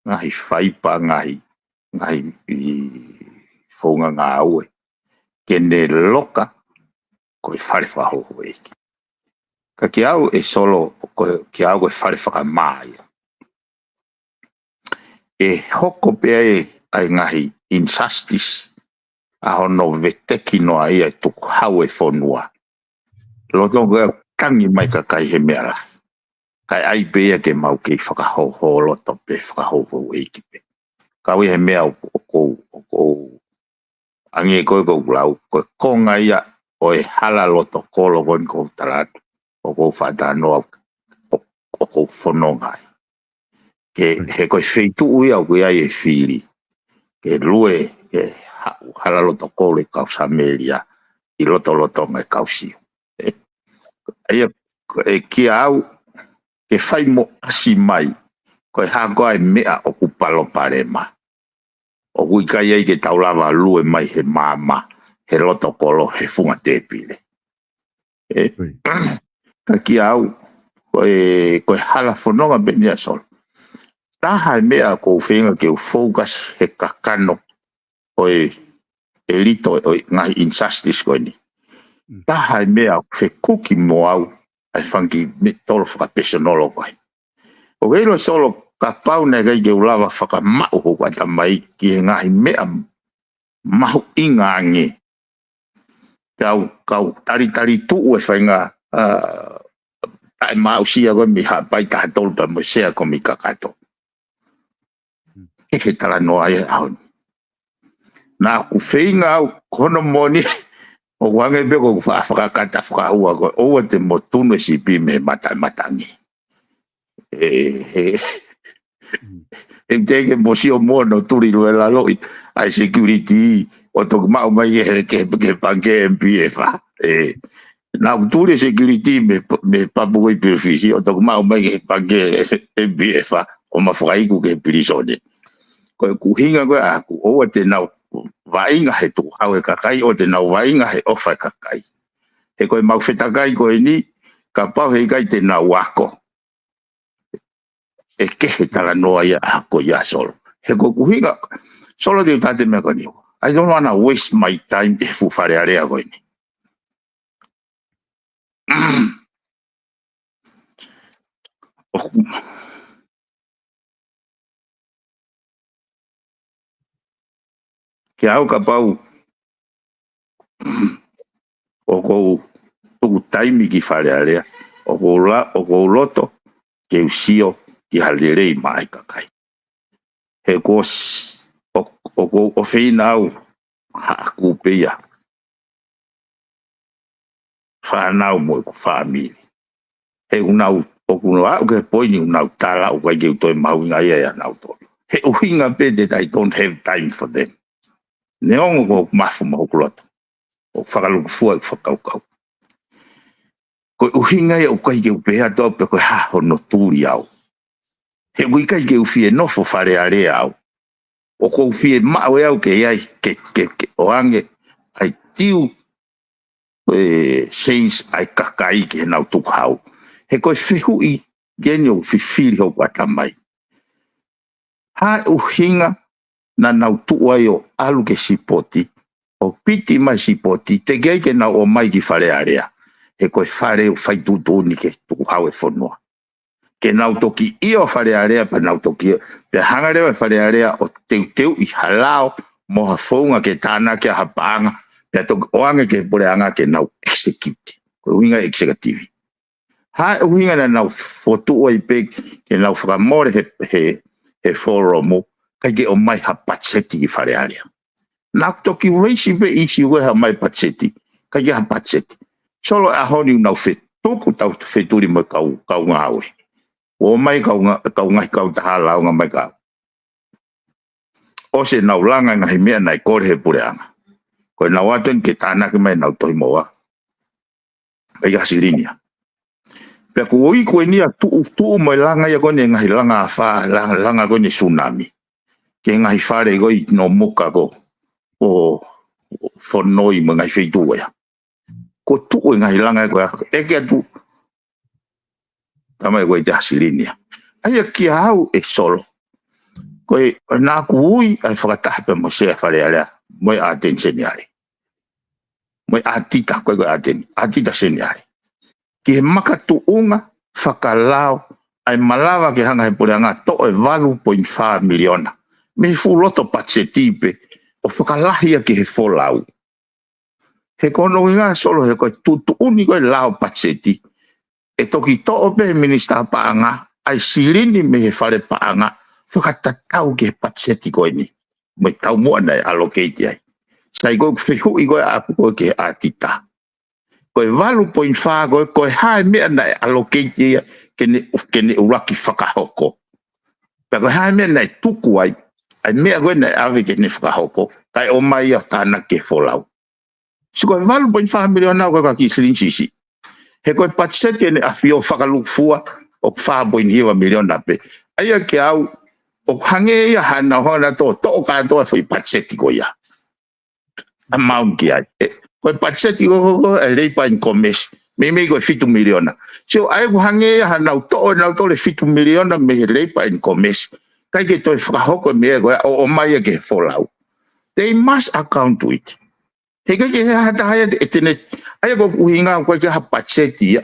ngaahi faipa, ngaahi, ngaahi ʻi founga ngāue. Ke ne loka, ko e fale fakahouhouʻeiki. Ka kiate au ʻe Solo, ko e, kiate au ko e fale fakamā ia. ʻE hoko pē ʻa e, ʻa e ngaahi injustice, ʻa hono veteki noa ia e tukuhau e fonua. Lolotonga ʻoku tangi mai kakai he meʻa lahi. Kae ʻai pē ia ke mau kei fakahōhōloto pē, fakahouhouʻeiki pē. Ka ʻoku ʻi ai e meʻa ʻoku, ʻoku ou, ʻoku ou ʻange ko ē ʻoku ou lau, ko e konga ia ʻo e hala loto kolo ko eni ʻoku ou tala atu, ʻoku ou faʻa talanoa, ʻo, ʻoku ou fononga ai. Ke, he ko e feituʻu ia ʻoku ʻi ai e fili. Ke lue, ke haʻu hala loto kolo e kau Samēlia, ʻi lotolotonga e kau Siu. ʻE, ʻa ia, ʻe kiate au, ke fai mo ʻasi mai, ko e hā koā e meʻa ʻoku palopalema. ʻOku ʻikai ai ke tau lava lue mai he maama, he loto kolo, he funga tēpile. ʻE, Ui. Ka kiate au, ko e, ko e hala fononga pē eni ʻa Solo. Taha e meʻa ʻoku ou feinga ke u focus he kakano ʻo e, ʻelito ʻo e ngaahi injustice ko eni. Mm. Taha e meʻa ʻoku fekuki mo au, ʻa e fanga kiʻi meʻa tolo fakapesinolo ko ē. ʻOku ke ʻilo Solo kapau naʻe ʻikai ke u lava fakamaʻu hoku ʻatamai ki he ngaahi meʻa mahuʻinga ange. Kau, kau talitali tuʻu e faʻahinga, ʻa, taʻemaʻusia ko ē mei Haʻapai taha tolu pea mo e sea kōmiti kakato. ʻI he talanoa ia ʻaho ni. Naʻá ku feinga au ko hono moʻoni, ʻoku hangē pē ko ʻeku fa-, fakakata fakaua ko ē, ʻoua te mo tunu e sipi mei he mata, matangi. ʻE, he, Mm. he te ke mo sio mo hono tuli lue laloʻi, ʻa e security, ʻo toki maʻu mai ke, ke, ke pangikē M P F, ʻa. ʻE, naʻá ku tuli e security mei, mei Papua ʻi Pilifisi, ʻo toki maʻu mai ke pangikē M P F, ʻa, ʻo ma fakaiku ki he pilīsone. Ko ʻeku ʻuhinga ko ē ʻaʻaku, ʻoua te nau vaʻinga he tukuhau e kakai, ʻoua te nau vaʻinga he ʻofa e kakai. He ko e mau fetakai ko eni, kapau he ʻikai te nau ako. ʻE kehe talanoa ia ʻaʻaku ia Solo. He ko ʻeku ʻuhinga, Solo te u tala e meʻa ko eni. I don't wanna waste my time he fuʻu Fale Alea ko eni. Kiate au kapau ʻoku ou tuku taimi ki Fale Alea, ʻoku ou la-, ʻoku ou loto ke u sio ki ha lelei maʻa e kakai. He kuo ʻosi, ʻo, ʻoku ou ʻofeina au haʻaku pē ia. Fānau mo ʻeku fāmili. He ʻoku nau, ʻoku nau aʻu ki he poini ʻoku nau tala ʻoku ʻikai ke u toe mahuʻingaʻia ʻia nautolu. He ʻuhinga pē that I don't have time for them. Neongo ko ʻeku mafu mo hoku loto. ʻOku fakalūkufua ʻeku fakakaukau. Ko e ʻuhinga ia ʻoku ʻikai ke u pehē atu au pe ko e hā hono tuli au. He ʻoku ʻikai ke u fie nofo Fale Alea au. ʻOku ou fiemaʻu ʻe au ke ʻi ai ke, ke, ke ʻoange ʻa e tiu, ʻe, senisi ʻa e kakai ke nau tukuhau. He ko e fehuʻi eni ʻoku fifili hoku ʻatamai. Hā e ʻuhinga naʻa nau tuʻu ai ʻo ʻalu ki he sipoti, ʻo piti mai sipoti, teʻeki ai ke nau ō mai ki Fale Alea. He ko e fale ʻoku fai tuʻutuʻuni ke tukuhau e fonua. Ke nau toki ʻio Fale Alea, pea nau toki ʻio. Pea hanga leva ʻe Fale Alea ʻo teuteuʻi ha lao mo ha founga ke tānaki ai ha paʻanga, pea toki ʻoange ki he puleʻanga ke nau execute. Ko e ʻuhinga executive. Hā e ʻuhinga naʻa nau fokotuʻu ai pē ke nau fakamole he, he, he folomu, ʻikai ke ʻomai ha patiseti ki Fale Alea. Naʻa ku toki raise pē ʻisiū ko e hā mai patiseti, ʻikai ke ha patiseti. Solo, ʻaho ni ʻoku nau fetuku tau fetuli mo e kau, kau ngāue. ʻOmai kau ngā-, kau ngaahi kautaha lāunga mai kau. ʻOsi ʻenau langa e ngaahi meʻa naʻe kole he puleʻanga. Ko ʻenau ō atu eni ke tānaki mai ʻenau tohi moa. ʻIkai ha silini ia. Pea ko e ʻuhi ko eni ʻa e tuʻu, tuʻu mo e langa ia ko eni e ngaahi langa afā, langa, langa ko eni e tsunami. Ki he ngaahi fale ko ē ʻi Nomuka ko, ʻo, ʻo Fonoi mo e ngaahi feituʻu ia. Ko e tuʻu e ngaahi langa ia ko ē, ʻeke atu. Tamai ko e ʻikai ha silini ia. ʻA ia kia au ʻe Solo. Ko e, naʻa ku ui ʻa e fakataha pē mo Sea Fale Alea, mo e ʻAteni Seniale. Mo e ʻAtita, ko e, ko e ʻAteni, ʻAtita Seniale. Ki he makatuʻunga fakalao, ʻa e malava ke hanga he puleʻanga toʻo e valu poini fā miliona. Mei he fuʻu loto patiseti pē, ʻo fakalahi ia ki he folau. He ko hono ʻuhinga Solo he ko e tuʻutuʻuni ko e lao patiseti. ʻE toki toʻo pē he minisitā paʻanga, ʻa e silini mei he fale paʻanga, fakatatau ki he patiseti ko eni. Mo e taumuʻa naʻe allocate ai. Sai ko e fehuʻi ko ē ʻaku ko ē ki he ʻAtita. Ko e valu poini fā ko ē, ko e hā e meʻa naʻe allocate ia, ke ne, ke ne ʻuluaki fakahoko. Pea ko e hā e meʻa naʻe tuku ai, ʻa e meʻa ko ē naʻe ʻave ke ne fakahoko, kae ʻomai ia ʻo tānaki ki he folau. Sio ko e valu poini fā miliona ko e kiʻi silini siʻisiʻi. He ko e patiseti ʻEne ʻAfio fakalūkufua ʻoku fā poini hiva miliona pē. ʻA ia kia au, ʻoku hangē ia ha nau hanga ʻo toʻo kātoa e foʻi patiseti ko ia. Amount ki ai. ʻE, ko e patiseti ko, ko, ko e Labour and Commerce. Meimei ko e fitu miliona. Sio ʻa ia ʻoku hangē ia ha nau toʻo ʻe nautolu e fitu miliona mei he Labour and Commerce. ʻIkai ke toe fakahoko e meʻa ko ia ʻo, ʻomai ia ki he folau. They must account to it. He ʻikai ke ʻi ai ha taha ia ʻe te ne, ʻa ia ko e ʻuhinga ʻoku ʻikai ke ʻi ai ha patiseti ia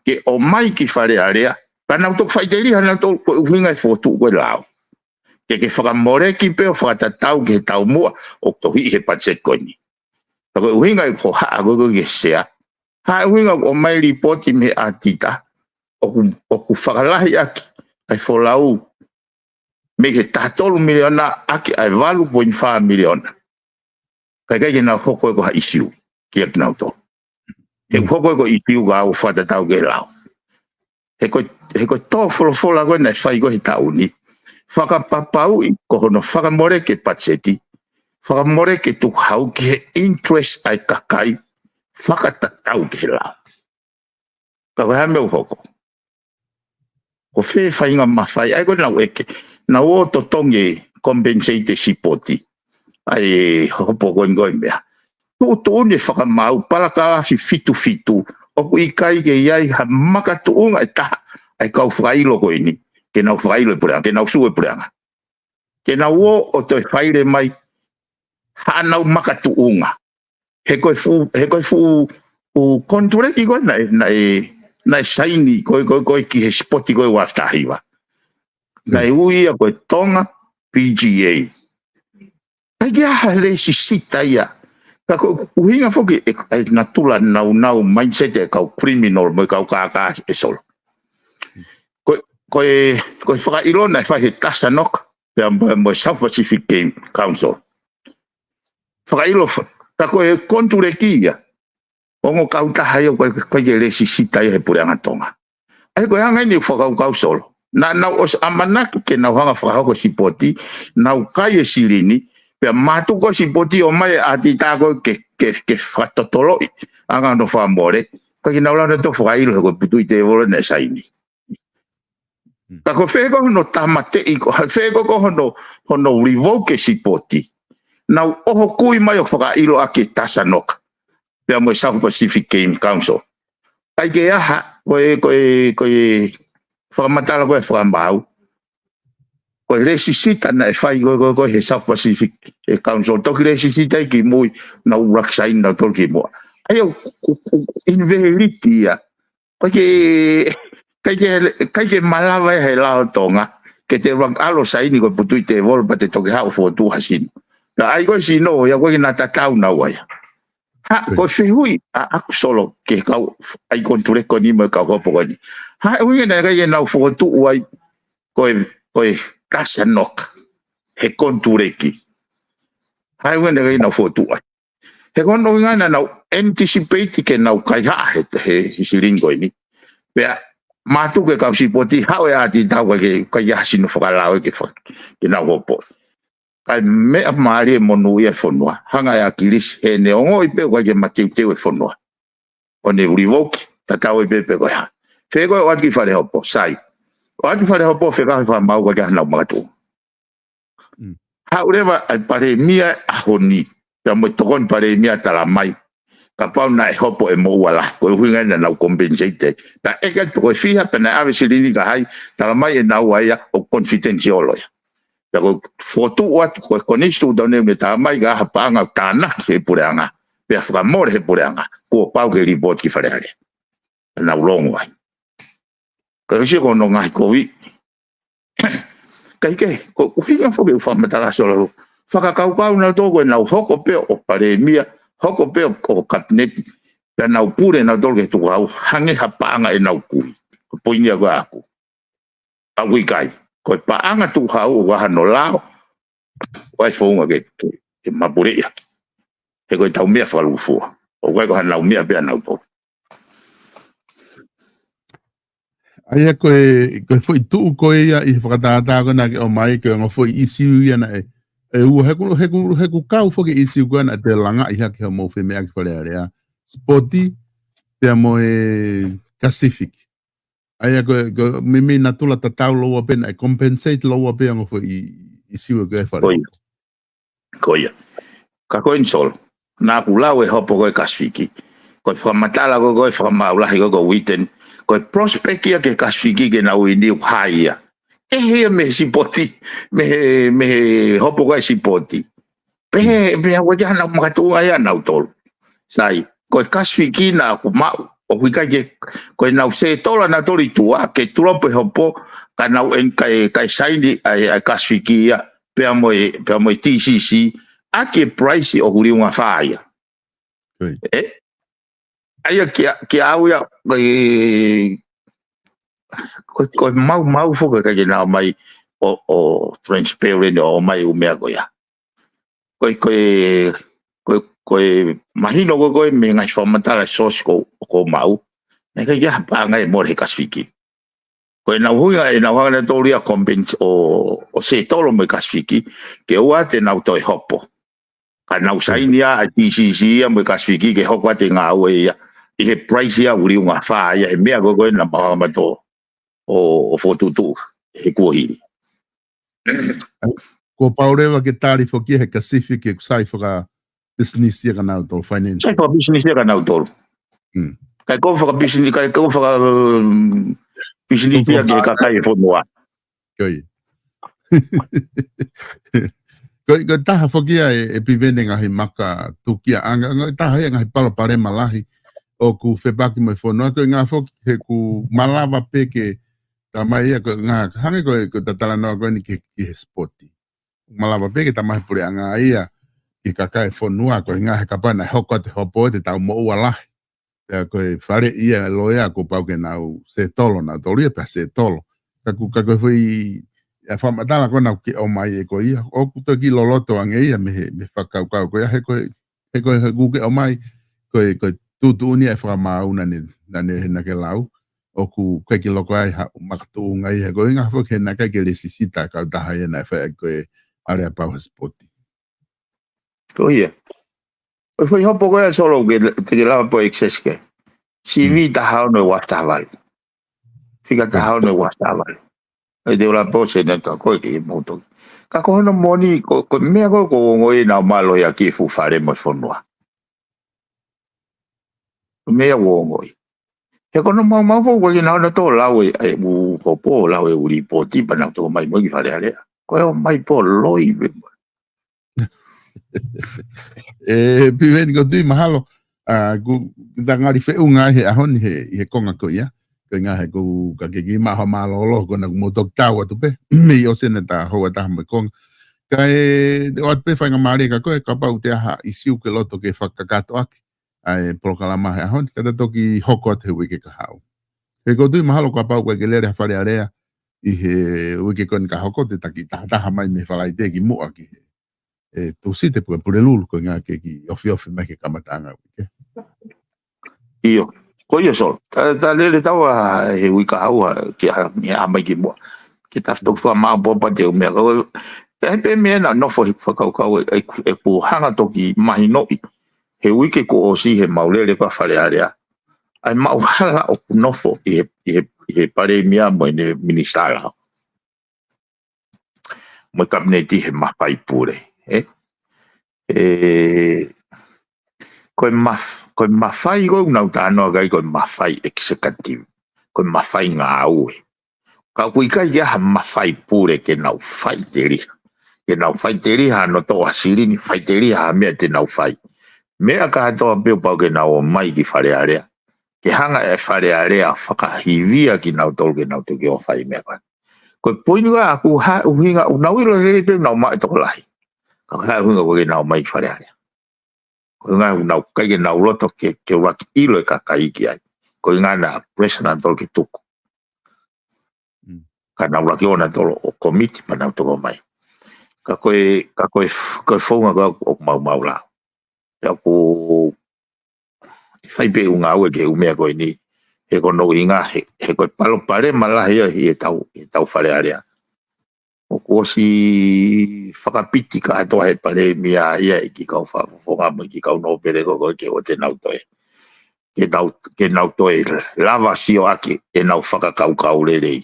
ke ʻomai ki Fale Alea, ka nau toki faʻiteliha nautolu ko e ʻuhinga e fokotuʻu ko e lao. Ke ke fakamoleki pē ʻo fakatatau ki he taumuʻa ʻoku tohiʻi he patiseti ko eni. Ka ko e ʻuhinga e ko haʻa ko ē ko e ke Sea. Hā e ʻuhinga ʻoku ʻomai lipooti mei he ʻAtita, ʻoku, ʻoku fakalahi ʻaki ʻa e folau mei he taha tolu miliona ʻaki ʻa e valu poini fā miliona. Kae ʻikai ke nau hoko ia ko ha ʻisiū kia kinautolu. He ʻoku hoko ia ko e ʻisiū ka ʻoku fakatatau ki he lao. He ko e, he ko e tō folofola ko ē naʻe fai ko ē he taʻu ni. Fakapapauʻi ko hono fakamoleki e patiseti, fakamoleki e tukuhau ki he interest ʻa e kakai, fakatatau ki he lao. Ka ko e hā e meʻa ʻoku hoko? Ko e fē faʻahinga mafai, ʻa ia ko ē naʻa ku ʻeke, naʻa ku ō ʻo totongi e compensate e sipoti. ʻA e hopo ko eni ko e meʻa. Tuʻutuʻuni e fakamaau, palakalafi fitu fitu, ʻoku ʻikai ke ʻi ai ha makatuʻunga ʻe taha, ʻa e kau fakaʻilo ko eni, ke nau fakaʻilo e puleʻanga, ke nau sue e puleʻanga. Ke nau ō ʻo toe faile mai, haʻanau makatuʻunga. He ko e fuʻu, he ko e fuʻu, fuʻu konituleki ko ē naʻe, naʻe, naʻe saini, ko e, ko e, ko e ki he sipoti ko ē ua afe taha hiva. Naʻe ui ia ko e Tonga P G A. ʻIkai ke ʻi ai ha lēsisita ia. Ka ko e ʻuhinga foki e, e natula naunau mindset e kau criminal mo e kau kākā ʻe Solo. Ko, ko e, ko e fakaʻilo naʻe fai he Tasanoka, pea mo, mo e South Pacific Game Council. Fakaʻilo fa-, ka ko e konituleki ia. Ongo kautaha ia ko e, ko e ke lēsisita ia he puleʻanga Tonga. ʻA ia ko e anga eni e fakakaukau Solo. Naʻa nau ʻosi ʻamanaki ke nau hanga fakahoko e sipoti, nau kai e silini, pea mātuku e sipoti ʻo ʻomai e ʻAtita ko ē ke, ke, ke fakatotoloʻi, anga hono fakamole, ka ke nau lava nautolu ʻo fakaʻilo he ko e putu ʻi tēvolo naʻe saini. Ka ko e fē ko hono tāmateʻi, ko e fē ko ko hono, hono revoke e sipoti. Nau ʻoho kui mai ʻo fakaʻilo ʻaki e Tasa Noka pea mo e South Pacific Game Council. ʻIkai ke ʻi ai ha, ko e, ko e, ko e fakamatala ko e fakamaau. Ko e lēsisita naʻe fai ko e, ko e, ko e he South Pacific, he Council, toki lēsisita ia ki mui, nau ʻuluaki saini nautolu ki muʻa. ʻA ia ʻoku, ʻoku, ʻoku invalid ia. ʻIkai ke, ʻikai ke, ʻikai ke malava ia he lao Tonga ke te ʻuluaki ʻalu ʻo saini ko e putu ʻi tēvolo pea te toki haʻu ʻo fokotuʻu ha sino. Naʻe ʻai ko e sino ia ʻoku ʻikai ke na tatau naua ia. Ha, ko e fehuʻi ʻaʻaku Solo ki he kau ʻai konituleki ko eni mo e kau hopo ko eni. Hā e ʻuhinga naʻe ʻikai ke nau fokotuʻu ai ko e, ko e Tasa Noka he konituleki? Hā e ʻuhinga naʻe ʻikai ke nau fokotuʻu ai? He ko hono ʻuhinga naʻa nau anticipate ke nau kaihaʻa he, he, he silingi ko eni. Pea mātuku e kau sipoti, haʻu e ʻātitau, ʻikai ke, ʻikai ha sino fakalao ke fa-, ke nau hopo. Kae meʻa mālie e monūʻia e fonua. Hanga ʻe ʻAkilisi, he neongo ʻi pē ʻoku ʻikai ke mateuteu e fonua, ʻo ne revoke, tatau ai pē pe ko e hā. Fē ko e ʻoatu ki fale hopo, sai. ʻOatu ki fale hopo, fekau he fakamaau, ʻikai ke ʻi ai hanau makatuʻunga. Haʻu leva ʻa e palēmia ʻaho ni, pea mo e tokoni palēmia, tala mai kapau naʻe hopo e moʻua lahi, ko e ʻuhinga ia naʻa nau compensate. Pea ʻeke atu pe ko e fiha, pea naʻe ʻave silini ki hai, tala mai ʻe naua ia ʻoku confidential ia. Pea ko e fokotuʻu atu, ko e konisitūtone ʻoku ne tala mai ka ʻi ai ha paʻanga ʻoku tānaki he puleʻanga, pea fakamole he puleʻanga, kuo pau ke report ki Fale Alea. Naʻa nau longo ai. Ka ʻosi ko hono ngaahi kovi. Kae kehe, ko e ʻuhinga foki ʻeku fakamatala Solo, fakakaukau nautolu ko ʻenau hoko pē ʻo palēmia, hoko pē ʻo, ʻo kapineti, pea nau pule nautolu ke tukuhau, hangē ha paʻanga ʻenau kui. Ko e poini ia ko ē ʻaʻaku. ʻOku ʻikai. Ko e paʻanga tukuhau ʻoku ʻi ai hano lao, ʻoku ʻi ai e founga ke, ke, ke mapuleʻi ʻaki. He ko ʻetau meʻa fakalūkufua. ʻOku ʻikai ko hanau meʻa pē ʻanautolu. ʻA ia ko e, ko e foʻi tuʻu ko ia ʻi he fakatātā ko ē naʻa ke ʻomai, ko e ongo foʻi ʻisiū ia naʻe, ʻe ua, he ʻoku, he ʻoku, he ʻoku kau foki e ʻisiū ko ē naʻa te langaʻi hake hoʻomou femeʻaʻaki Fale Alea. Sipoti, pea mo e Kasifiki. ʻA ia ko e, ko e meimei natula tatau lōua pē, naʻe compensate lōua pē ongo foʻi ʻisiū ko ē Fale. Ko ia. Ko ia. Ka ko eni Solo, naʻa ku lau e hopo ko ē Kasifiki. Ko e fakamatala ko ē, ko e fakamaau lahi ko ē ko Witten, ko e prospect ia ki he Kasifiki ke nau ʻi niu hai ia. ʻE hia mei he sipoti, mei he, mei he hopo ko ē sipoti. Pehē, pehē ʻoku ʻikai ke ʻi ai hanau makatuʻunga ia ʻanautolu. Sai, ko e Kasifiki naʻa ku maʻu, ʻoku ʻikai ke, ko ʻenau sētola nautolu ʻi tuʻa, ke tulopo e hopo, kae nau en, kae, kae saini ʻa e, ʻa e Kasifiki ia, pea mo e, pea mo e T C C, ʻaki e price ʻoku liunga fā ia. ʻE? ʻA ia kia, kia au ia, ko e, ko e, ko e maumau foki ʻikai ke nau ʻomai ʻo, ʻo transparent ʻo ʻomai ʻū meʻa ko ia. Ko e, ko e, ko e, ko e mahino ko ē, ko e mei he ngaahi fakamatala source ko, ko maʻu. Naʻe ʻikai ke ʻi ai ha paʻanga ʻe mole he Kasifiki. Ko ʻenau ʻuhinga, ʻenau hanga nautolu ia compens-, ʻo, ʻo sētolo mo e Kasifiki, ke ʻoua te nau toe hopo. Ka nau saini ia ʻa e T C C ia mo e Kasifiki ke hoko atu e ngāue ia ʻi he price ia ʻoku liunga fā ia he meʻa ko ē ko ē naʻa mau hanga ʻo, ʻo fokotuʻutuʻu he kuohili. Kuo pau leva ke tali foki he Kasifiki ʻoku sai fakapisinisi ia kia nautolu, finance. Sai fakapisinisi ia kia nautolu. Hmm. Kae ko e fakapisinisi, kae ko e faka, um, pisinisi ia ki he kakai e fonua. Ko ia. Ko e, ko e taha foki ia ʻe, ʻe piveni ngaahi maka tukiaʻanga, ngaahi taha ia ngaahi palopalema lahi ʻoku fepaki mo e fonua, ko e ʻuhinga foki he ʻoku malava pē ke tamai ia, ko e ʻuhinga, hangē ko e, ko e talanoa ko eni ki, ki he sipoti. Malava pē ke tamai puleʻanga ia ki he kakai e fonua, ko e ʻuhinga he kapau naʻe hoko atu e hopo te tau moʻua lahi. Pea ko e fale ia loea kuo pau ke nau sētolo, nautolu ia pea sētolo. Ka ʻoku, ka ko e foʻi, ʻa e fakamatala ko ē naʻa ke ʻomai ʻe koe ia, ʻoku toki loloto ange ia mei he, mei he fakakaukau ko ia, he ko e, he ko e, he ʻoku ke ʻomai, ko e, ko e tuʻutuʻuni ʻa e fakamaau naʻa ne, naʻa ne, naʻa ke lau, ʻoku ʻikai ke loko ai ha makatuʻunga ia, he ko e ʻuhinga foki he naʻe ʻikai ke lēsisita e kautaha ia naʻe fai ʻaki ko e aleapau he sipoti. Ko ia. Ko e foʻi hopo ko ē Solo ke, te ke lava pē ʻo access ki ai. C V taha ono ua taha valu. Fika taha ono ua taha valu. ʻE te ula pō seneta ko e ke mou toki. Ka ko hono moʻoni, ko, ko e meʻa ko, ko ongo e nau mālohi ʻaki e fuʻu fale mo e fonua. Ko e meʻa ko ongo e. He ko hono maumau fou, ko e ke nau na tō lau e, e u hopo, lau e u lipoti, pea nau tō mai mo e ki Fale Alea. Ko e ō mai pō loi, ʻE, Piveni, ko tui mahalo, a, ku, ta ngali feʻunga he ʻaho ni he, he konga ko ia. Ko e ngaahi he ko ka ke ki maha mālōlō, ko na ku mo toki tau atu pē, mei o seneta hoa taha mo e konga. Ka e, te o atu pē fainga mālie ka ko e, kapau te aha ʻisiu ke loto ke fakakakato ʻaki, ʻa e polokalama he ʻaho ni, ka ta toki hoko atu he uike ka haʻu. He ko tui mahalo kapau ko e ke lele ha Fale Alea, ʻi he uike ko eni ka hoko te taki tahataha mai mei Falaite ki muʻa ki he ʻe Tūsite pe ko e Pulelulu ko e ngā ke ki ofiofi mai ke kamataʻanga uike. ʻIo, ko ia Solo. Ta, ta lele tau a he uike ka haʻu a ki ha, ni a mai ki muʻa. Ke ta fito fa ma bo pa te u mea. Ko e, pe, pe meʻa na nofo he fakakaukau e, e, e ku hanga toki mahinoʻi. He uike ko ʻosi he mau lele ko a Fale Alea. ʻAi mau hala ʻoku nofo ʻi he, ʻi he, ʻi he palēmia mo ʻene minisitā lao. Mo e kapineti he mafai pule, ē? Ē, ko e maf-, ko e mafai ko e nau tānoa kai ko e mafai executive, ko e mafai ngāue. Ka ʻoku ʻikai ke ʻi ai ha mafai pule ke nau faiteliha. Ke nau faiteliha no toʻa silini, faiteliha ha meʻa te nau fai. Meʻa kātoa pē ʻoku pau ke nau ō mai ki Fale Alea. Ke hanga e Fale Alea fakahivia kinautolu ke nau toki ō fai meʻa ko ē. Ko e poini ko ē ʻaku ha ʻuhinga ʻoku nau ʻilo lelei pē nau maʻu e tokolahi. Ka ko e hā e ʻuhinga ko ē ke nau ō mai ki Fale Alea. Ko e ʻuhinga ʻoku nau ʻikai ke nau loto ke, ke ʻuluaki ʻilo e kakai ki ai. Ko e ʻuhinga na pressure nautolu ke tuku. Mm. Ka nau ʻuluaki ō nautolu ʻo komiti pea nau toki ō mai. Ka ko e, ka ko e, ko e founga ko ē ʻoku mau mau lau. Pea ʻoku fai pē ʻū ngāue ki he ʻū meʻa ko eni. He ko hono ʻuhinga, he, he ko e palopalema lahi ia ʻi he tau, he tau Fale Alea. ʻOku ʻosi fakapiti kātoa he palēmia ia ʻe ki kau fakafofonga mo e ki kau nōpele ko ē ke ʻoua te nau toe. Ke nau, ke nau toe lava sio ʻaki ʻenau fakakaukau lelei.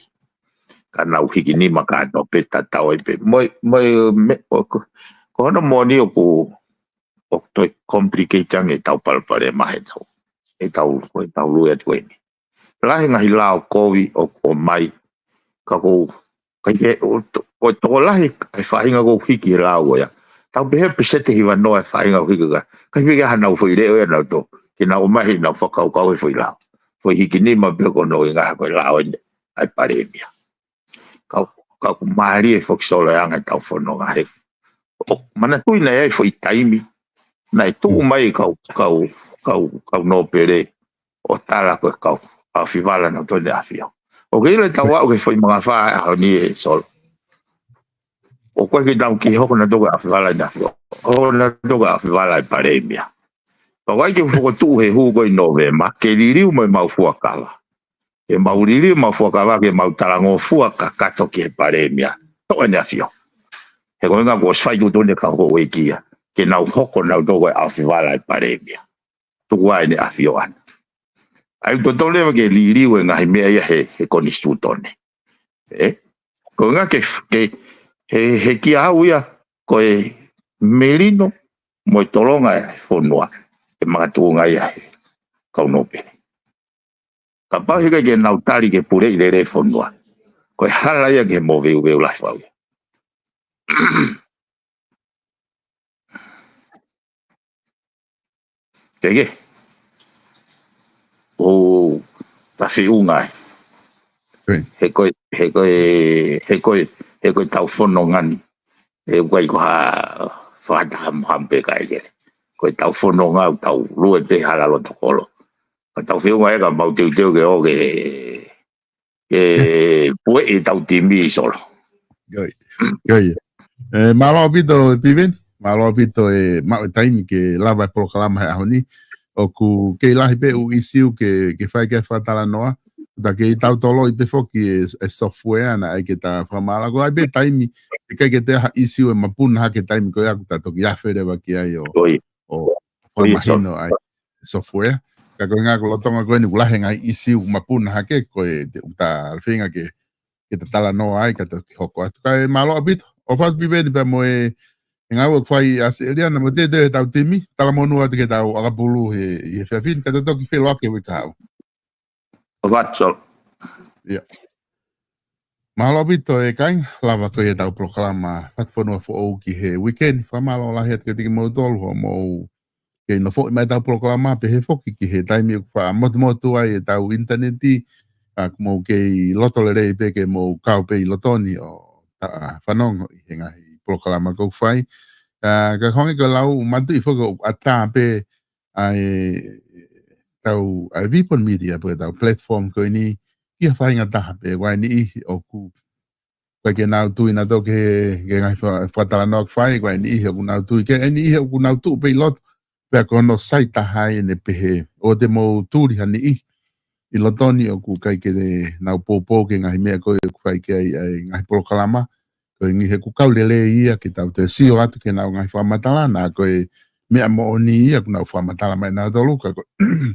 Ka nau hiki nima kātoa pē tatau ai pē. Mo e, mo e, me, ʻo, ko, ko hono moʻoni ʻoku, ʻoku toe complicate ange e tau palopalema he tau. E tau, ko e tau lue atu eni. Lahi ngaahi lao kovi ʻoku ō mai. Ka ʻoku, ʻikai ke, ʻo to-, ʻo tokolahi e faʻahinga ʻoku hiki he lao ko ia. Tau pehē peseti hiva noa e faʻahinga ʻoku hiki ka. ʻIkai pē ke ʻi ai hanau foʻi leʻo ia nau tō. Ke nau ō mai he nau fakakaukau he foʻi lao. Foʻi hiki nima pē ko hono ʻuhinga ko e lao eni ʻa e palēmia. Kau, kau mālie foki Solo e anga e tau fononga he. ʻO manatuʻi naʻe ʻi ai foʻi taimi. Naʻe tuʻu mai kau, kau, kau, kau nōpele ʻo tala ko e kau ʻAofivala naʻa nau toe ʻafio. ʻOku ke ʻilo e tau aʻu ki he foʻi mangafā ʻaho ni ʻe Solo. ʻOku ʻikai ke nau ki hoko nautolu ko e ʻAofivala ʻi he ʻafio. Hoko nautolu ko e ʻAofivala ʻi he palēmia. Pea ʻoku ʻikai ke fokotuʻu he hū ko ē ʻi Nōvema, ke liliu mo e mau fuakava. Ke mau liliu mau fuakava, ke mau talangofua kakato ki he palēmia. Toʻo ʻene ʻafio. He ko e ʻuhinga kuo ʻosi fai tuʻutuʻuni e kau houʻeiki ia. Ke nau hoko nautolu ko e ʻAofivala ʻi he palēmia. Tuku ʻa ʻene ʻafio ʻana. ʻAi ʻoku totonu leva ke liliu e ngaahi meʻa ia he, he konisitūtone. Ē? Ko e ʻuhinga ke, ke, he, he kia au ia, ko e melino, mo e tolonga e fonua, ʻe makatuʻunga ia he kau nōpele. Kapau heʻikai ke nau tali ke puleʻi lelei e fonua. Ko e hala ia ke moveuveu lahi fau ia. Ke ke. ʻO ta feʻunga ai. Oi. He ko e, he ko e, he ko e, he ko e tau fononga ni. ʻE ʻikai ko ha fakataha mo ha pē kai ke. Ko e tau fononga ʻoku tau lue pē hala loto kolo. Ka tau feʻunga e ka mau teuteu ke ō ke, ke pueʻi tau timi Solo. Oi. Oi. ʻE, mālō ʻaupito, Piveni. Mālō ʻaupito e maʻu e taimi ke lava e polokalama he ʻaho ni. ʻOku kei lahi pē ʻū ʻisiu ke, ke fai ke fakatalanoa. Ta kei tau toloi pē foki e, e software naʻe ʻai ke ta fakamālō. ʻOku ʻi ai pē taimi, ʻikai ke te aha ʻisiu ʻe mapuna hake taimi ko ia ʻoku ta toki afe leva ki ai ʻo, ʻo fakamahino ai software. Ka ko e ʻuhinga ko e lolotonga ko eni ʻoku lahi e ngaahi ʻisiu mapuna hake ko e te ʻoku ta feinga ke ke ta talanoa ai, ka ta toki hoko atu. Kae mālō ʻaupito. ʻOfa atu Piveni pea mo e, e ngāue ʻoku fai ʻi ʻAositelēlia, naʻa mo te te tau timi, talamonū atu ki he tau ʻakapulu he, he efiafi ni, ka ta toki feʻiloaki he uike kahaʻu. ʻOfa atu Solo. ʻIa. Mālō ʻaupito e kāinga, lava ko ia ʻetau polokalama Fatufonua Foʻou ki he uike ni, fakamālō lahi atu kiate kimoutolu hoʻomou kei nofoʻi mai ʻetau polokalama, pehē foki ki he taimi ʻoku faʻa motumotu ai ʻetau ʻinitaneti, ʻa, ʻoku mou kei loto lelei pē ke mou kau pē ʻi loto ni ʻo ta-, fanongo ʻi he ngaahi polokalama ʻoku fai. ʻA, ka hangē ko e lau, manatuʻi foki ʻoku ʻatā pē ʻa e tau, ʻa e Vipon Media, pe ko e tau platform ko eni, ki ha faʻahinga taha pē, ʻoku ʻi ai e niʻihi ʻoku ʻikai ke nau tui nautolu ki he, ki he ngaahi fa-, fakatalanoa ʻoku fai, ʻoku ʻi ai e niʻihi ʻoku nau tui, ʻoku ʻi ai e niʻihi ʻoku nau tuʻu pē ʻi loto, pea ko hono sai taha ʻene pehē, ʻoua te mou tuli ha niʻihi ʻi loto ni ʻoku ʻikai ke nau poupou ki he ngaahi meʻa ko ē ʻoku fai ki ai ʻa e ngaahi polokalama, ko e ʻuhinga he ʻoku kau lelei ia ke tau toe sio atu ki heʻenau ngaahi fakamatala, naʻa ko e meʻa moʻoni ia ʻoku nau fakamatala mai nautolu, ka ko e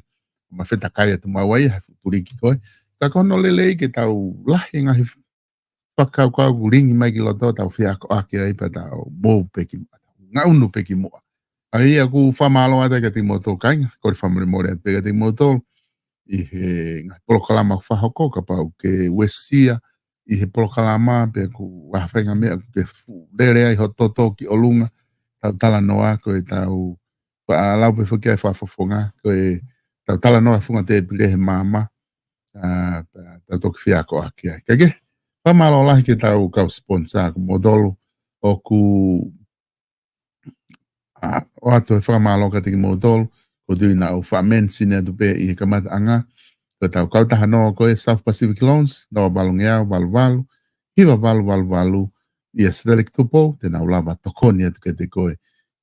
mafetakai atu maua ia he fuʻu tuliki ko ē. Ka ko hono lelei ke tau lahi e ngaahi fakakaukau ʻoku lingi mai ki loto, tau feakoʻaki ai pea tau mou pē ki muʻa, ngaʻunu pē ki muʻa. ʻA ia ʻoku fakamālō atu kiate kimoutolu kāinga, kole fakamolemole atu pē kiate kimoutolu ʻi he ngaahi polokalama ʻoku fakahoko, kapau ʻoku ke uesia ʻi he polokalama, pe ʻoku ʻi ai ha faʻahinga meʻa ʻoku ke fuʻu lele ai ho toto ki ʻolunga, tau talanoa, ko e tau faʻa lau pē foki ʻa e fakafofonga, ko e tau talanoa he funga tēpile he maama, ʻa, pea tau toki feakoʻaki ai. Kae kehe, fakamālō lahi ki heʻetau kau sponsor ko moutolu, ʻoku ʻa, ʻoatu e fakamālō kiate kimoutolu, ʻoku ou tui naʻa ku faʻa mention atu pē ʻi he kamataʻanga, ko ʻetau kautaha noa ko e South Pacific Loans, noa valu ngeau valu valu, hiva valu valu valu, ʻia Select Tupou, te nau lava tokoni atu kiate koe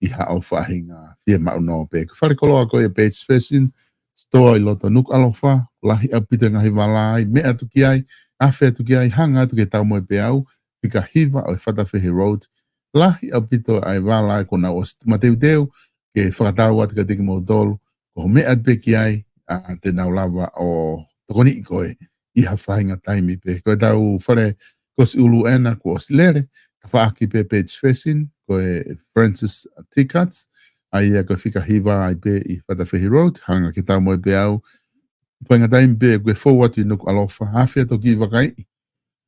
ʻi haʻo faʻahinga fiemaʻu noa pē. Ko e fale koloa ko e Page Fashion, store ʻi loto Nukuʻalofa, lahi ʻaupito e ngaahi vala ai, meʻa atu ki ai, afe atu ki ai, hanga atu ki he Taumoepeau, fika hiva ʻo e Fatafehi Road, lahi ʻaupito ʻa e vala ʻoku nau ʻosi mateuteu, ke fakatau atu kiate kimoutolu, ko hoʻo meʻa atu pē ki ai, ʻa, te nau lava ʻo tokoniʻi koe ʻi ha faʻahinga taimi pē. Ko ʻetau fale kosi ʻulu ena kuo ʻosi lele, tafaʻaki pē Page Fashion, ko e Francis T Cuts, ʻa ia ko e fika hiva ai pē ʻi Fatafehi Road, hanga ki he Taumoepeau, faʻahinga taimi pē ʻoku ke fou atu ʻi Nukuʻalofa, afe atu ki Vakaiʻi,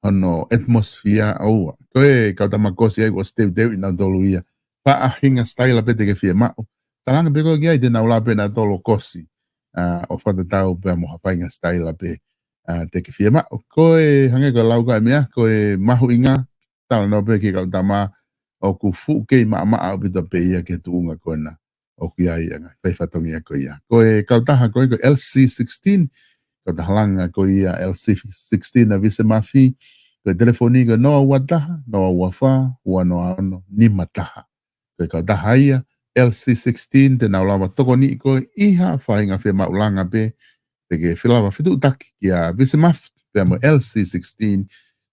hono atmosphere ʻoua. Ko e kau tama kosi ai kuo ʻosi teuteuʻi nautolu ia. Faʻahinga sitaila pē te ke fiemaʻu. Talaange pē koe ki ai te nau lava pē nautolu ʻo kosi. ʻA, ʻo fakatatau pē mo ha faʻahinga sitaila pē, ʻa, te ke fiemaʻu. Ko e hangē ko e lau ko ē meʻa, ko e mahuʻinga, talanoa pē ki he kau tama ʻoku fuʻu kei maʻamaʻa ʻaupito pē ia ki he tuʻunga ko ena ʻoku ʻi ai ʻa e ngaahi fai fatongia ko ia. Ko e kautaha ko ē ko e L C sixteen, kautaha langa ko ia L C sixteen ʻa Vise Mafi, ko e telefoni ko e noa ua taha, noa ua fā, ua noa ono, nima taha. Ko e kautaha ia, L C sixteen, te nau lava tokoniʻi koe ʻi ha faʻahinga fiemaʻu langa pē, te ke felava fetuʻutaki kia Vise Mafi, pea mo L C sixteen,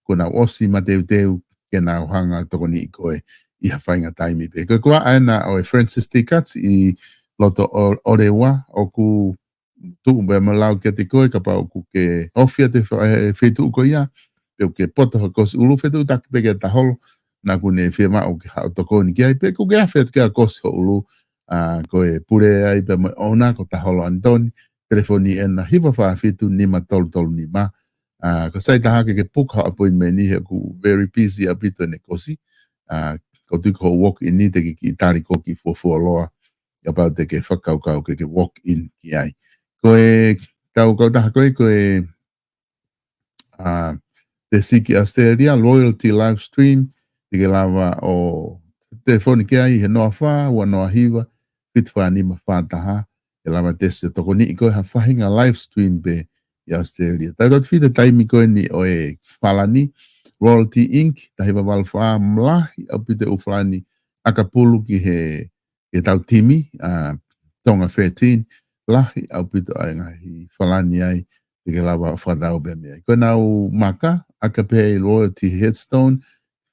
kuo nau ʻosi mateuteu, ke nau hanga tokoniʻi koe ʻi ha faʻahinga taimi pē. Ko e kuaʻa ena ʻo e Francis T Cuts ʻi loto ʻo, ʻOreua, ʻoku tuʻu pē mo lau kiate koe, kapau ʻoku ke ofi atu he fa-, he feituʻu ko ia, pe ʻoku ke poto ha kosi ʻulu, fetuʻutaki pē kia Taholo, naʻa ku ne fiemaʻu ke haʻu ʻo tokoni ki ai, pe ʻoku ke afe atu ke kosi ho ʻulu, ʻa, ko e pule ai pē mo e ʻouna ko Taholo Anitoni, telefoni ena hiva fā fitu nima tolu tolu nima. ʻA, ko e sai taha ke ke puka appointment he ʻoku very busy ʻaupito ʻene kosi. ʻA, ko e tui ko e walk in ni te ke kiʻi tali ko e kiʻi fuofuoloa. Kapau te ke fakakaukau ke ke walk in ki ai. Ko ʻetau kautaha ko ē, ko e, ʻa, Tesi ki ʻAositelēlia, Loyalty Live Stream, te ke lava ʻo telefoni ki ai he noa fā, ua noa hiva, fitu fā nima fā taha, ʻe lava Tesi ʻo tokoniʻi koe ha faʻahinga live stream pē ʻi ʻAositelēlia. Tautautefito taimi ko eni ʻo e falani, Royalty Inc, taha hiva valu fā, lahi ʻaupito e ʻū falani ʻakapulu ki he, he ʻetau timi, ʻa, Tonga thirteen, lahi ʻaupito ʻa e ngaahi falani ai, te ke lava ʻo fakatau pē mei ai. Ko ʻenau maka, ʻaka pē Royalty Headstone,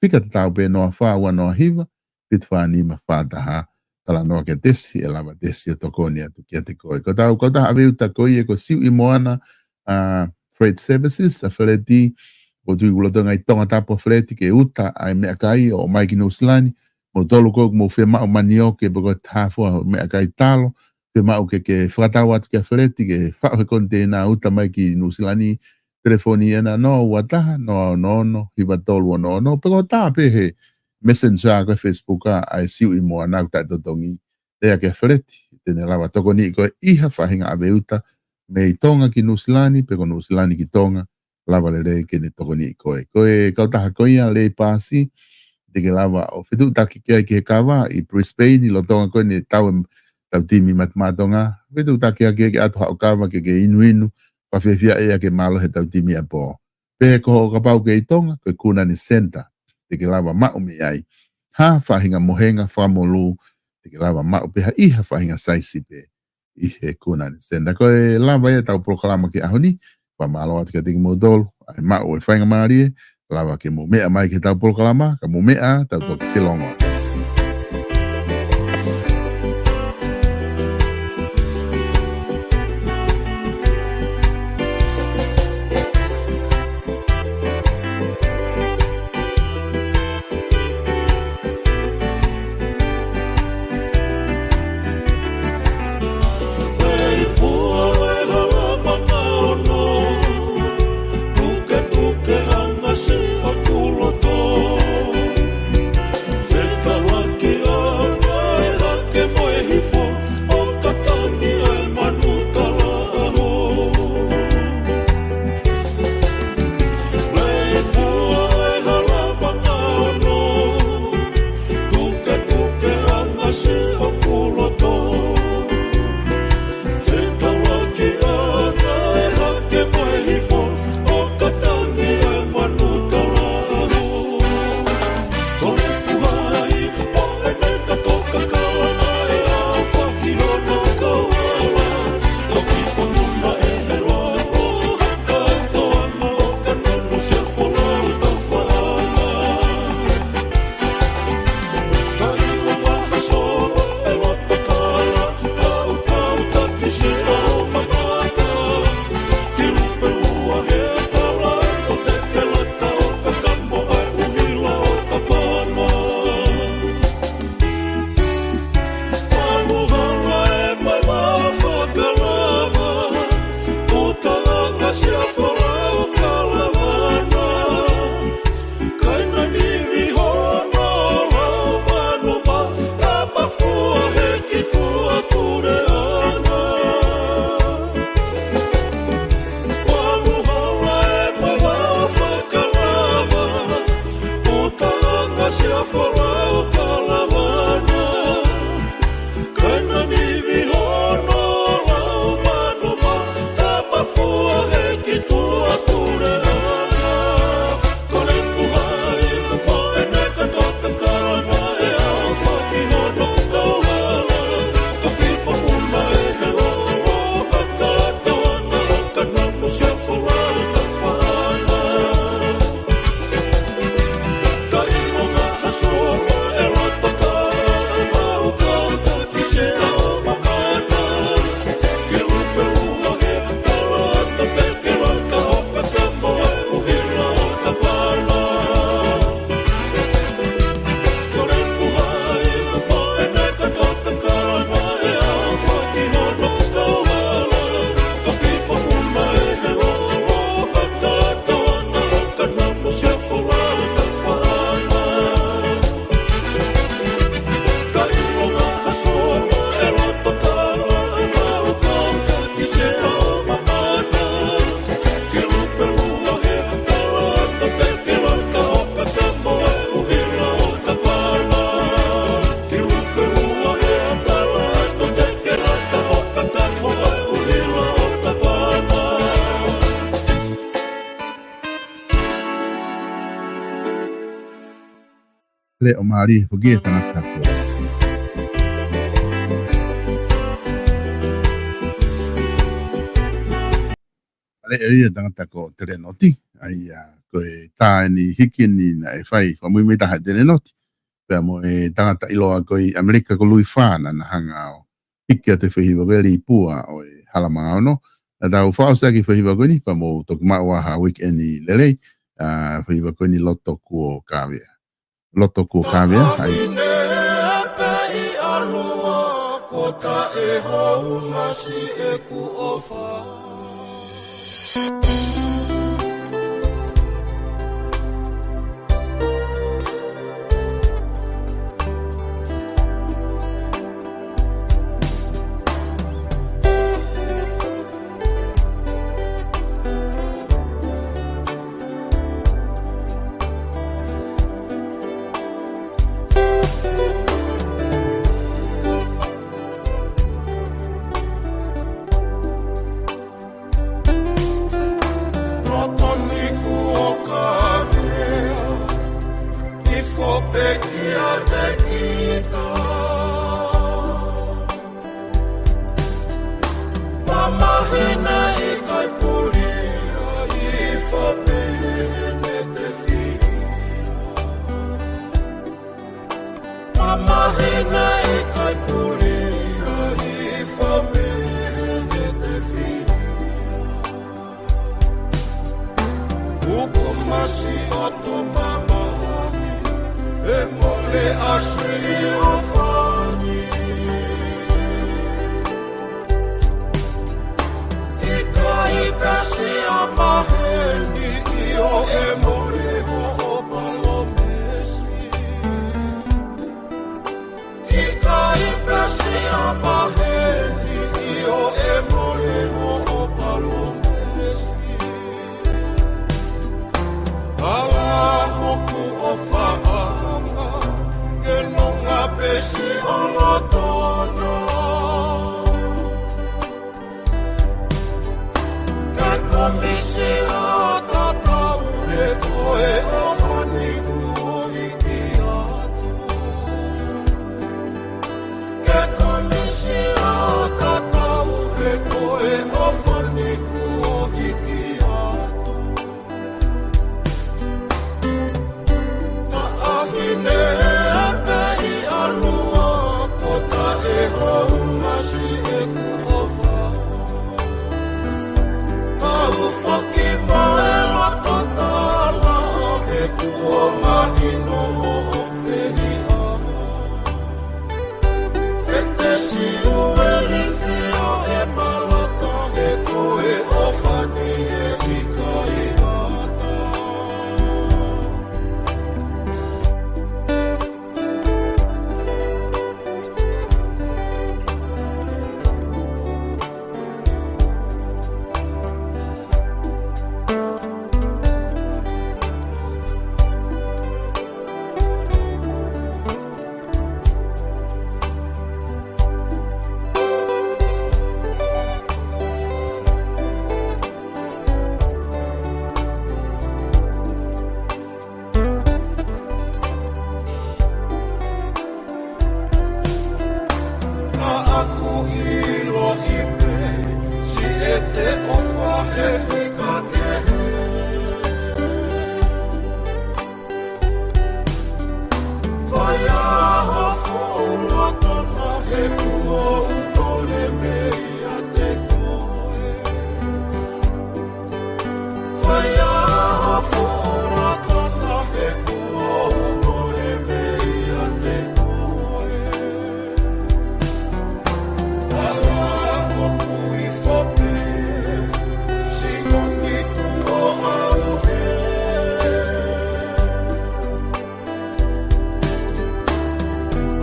fika tatau pē noa fā ua noa hiva, fitu fā nima fā taha, talanoa kia Tesi, ʻe lava Tesi ʻo tokoni atu kiate koe. Ko ʻetau kautaha ʻave uta ko ia ko Siuʻi Moana, ʻa, Freight Services, ʻa Feleti, ʻOku ou tui ʻoku lolotonga ʻi Tongatapu ʻa Feleti ke uta ʻa e meʻakai ʻo ʻomai ki Nuʻusila ni. Moutolu ko ē ʻoku mou fiemaʻu manioke pe ko e hā fua meʻakai talo, fiemaʻu ke, ke fakatau atu kia Feleti ke faʻu he koniteina uta mai ki Nuʻusila ni, telefoni ena noa ua taha, noa ono ono, hiva tolu ono ono, pe ko e tā pē he Messenger ko e Facebook ʻa e Siuʻi Moana ʻoku taʻetotongi. Lea kia Feleti, te ne lava tokoniʻi koe ʻi ha faʻahinga ʻave uta mei Tonga ki Nuʻusila ni, pe ko Nuʻusila ni ki Tonga, lava lelei ke ne tokoniʻi koe. Ko e kautaha ko ia Lei Paasi, te ke lava ʻo fetuʻutaki ki ai ki he kava ʻi Brisbane, ʻi Tonga ko eni tau em-, tau timi Matatonga. Fetuʻutaki ake ke ʻatu haʻo kava ke ke inuinu, fakafiefia ʻa e ke mālohi ʻetau timi ʻapō. Pe ko hoʻo kapau ʻoku ke ʻi Tonga, ko e Kunani Center, te ke lava maʻu mei ai ha faʻahinga mohenga fakamolū, te ke lava maʻu pē ha ʻi ha faʻahinga saisi pē ʻi he Kunani Center. Ko e lava ia ʻetau polokalama ki he ʻaho ni, fakamālō atu kiate kimoutolu ʻa e maʻu e faingamālie, lava ke mou meʻa mai ki heʻetau polokalama, ka mou meʻa, tau toki felongoaki. Leʻo mālie foki e tangata ko. Leʻo ia tangata ko Telenoti, ʻa ia ko e tā eni hiki eni naʻe fai, fakamuimui taha ʻe Telenoti. Pea mo e tangata ʻiloa ko ē ʻi ʻAmelika ko Lui Fā naʻa na hanga ʻo hiki atu e fehiva ko ē Lipua ʻo e Hala Mangaono. Naʻa tau fakaʻosi ʻaki e fehiva ko eni, pea mou toki maʻu ʻa ha weekend lelei. ʻa, hiva ko eni Loto Kuo Kavea. Loto Kuo Kavea, ʻa ia. Taʻahine pē ʻi ʻAlua, ko taʻehounga siʻeku ʻofa. Loto ni Kuo Kavea, ʻi fo pē kiate kita. Mamahi naʻe ʻikai puli, ʻi fo pē ne te fili. Mamahi naʻe ʻikai puli, ʻi fo pē ne te fili. Uko masi ʻoto mamahi, e mole ʻasi ʻo fani. ʻIkai pē siʻa maheni, ʻio e mole hoʻo palōmesi. ʻIkai pē siʻa maheni, ʻio e mole hoʻo palōmesi. Ala hoku ʻofaʻanga, ke nonga pē siʻo lotona. Ke ko mi siʻa tatau, he ko e ʻofa ni kuo hiki atu. Ke ko mi siʻa tatau, he ko e ʻofa ni kuo hiki atu. Taʻahine pē ʻi ʻAlua, ko taʻehounga siʻeku ʻofa. Kau foki mai loto tala, he kuo mahino hoʻo fehiʻa. ʻE te siu e lifi ʻo e malata, he ko e ʻofa ni ʻe ʻikai ʻata. Ka ʻoku ou ʻiloʻi pē, siʻete ʻofa he fika kehe. Fai ā ho fuʻu lotona, he kuo u kole mei ʻiate koe. Fai ā ho fuʻu lotona, he kuo u kole mei ʻiate koe. Ala ʻoku ʻi fo pē, siʻo ni kuo ʻauhe.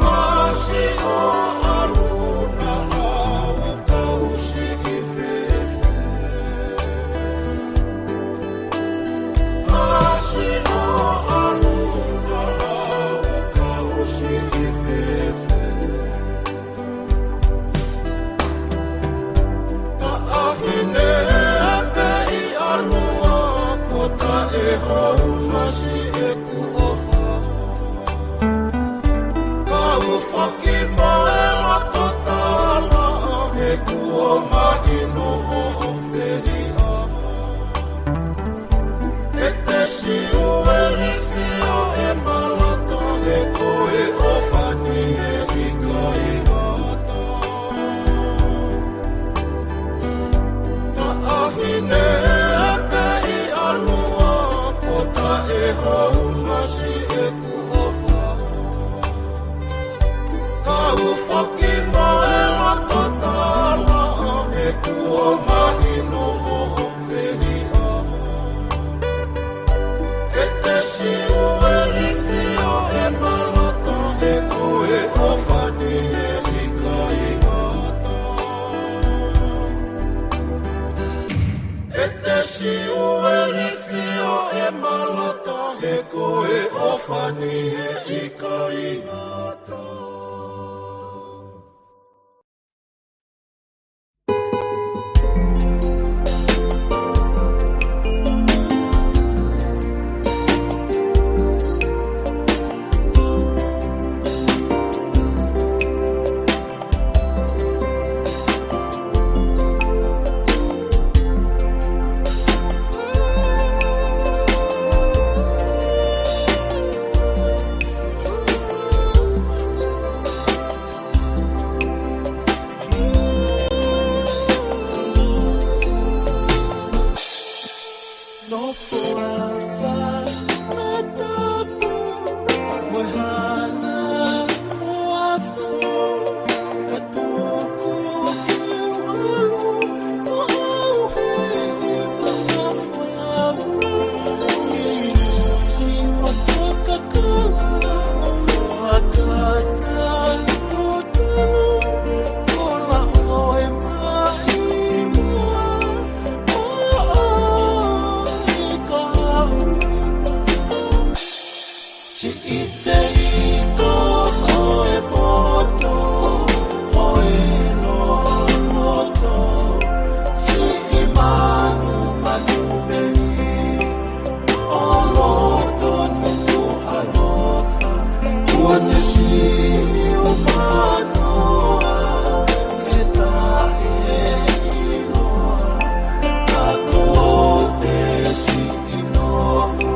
ʻAsi ʻo ʻalu na au kau siʻi fēfē. ʻAsi ʻo ʻalu na au kau siʻi fēfē. Taʻahine pē ʻi ʻAlua, ko taʻehounga siʻeku ʻofa. Kau foki mai loto tala, he kuo mahino hoʻo fehiʻa. ʻE te siu e lifi ʻo e malata, he ko e ʻofa ni ʻe ʻikai ʻata. Taʻahine pē ʻi ʻAlua, ko Fani he ika ʻi ngata. Siʻi teiko ko e poto ʻo e loloto, siʻi manu manu peni ʻo loto nuku ʻalofa, ua ne siʻi umanoa e taʻeʻiloa, ka ko te siʻi nofo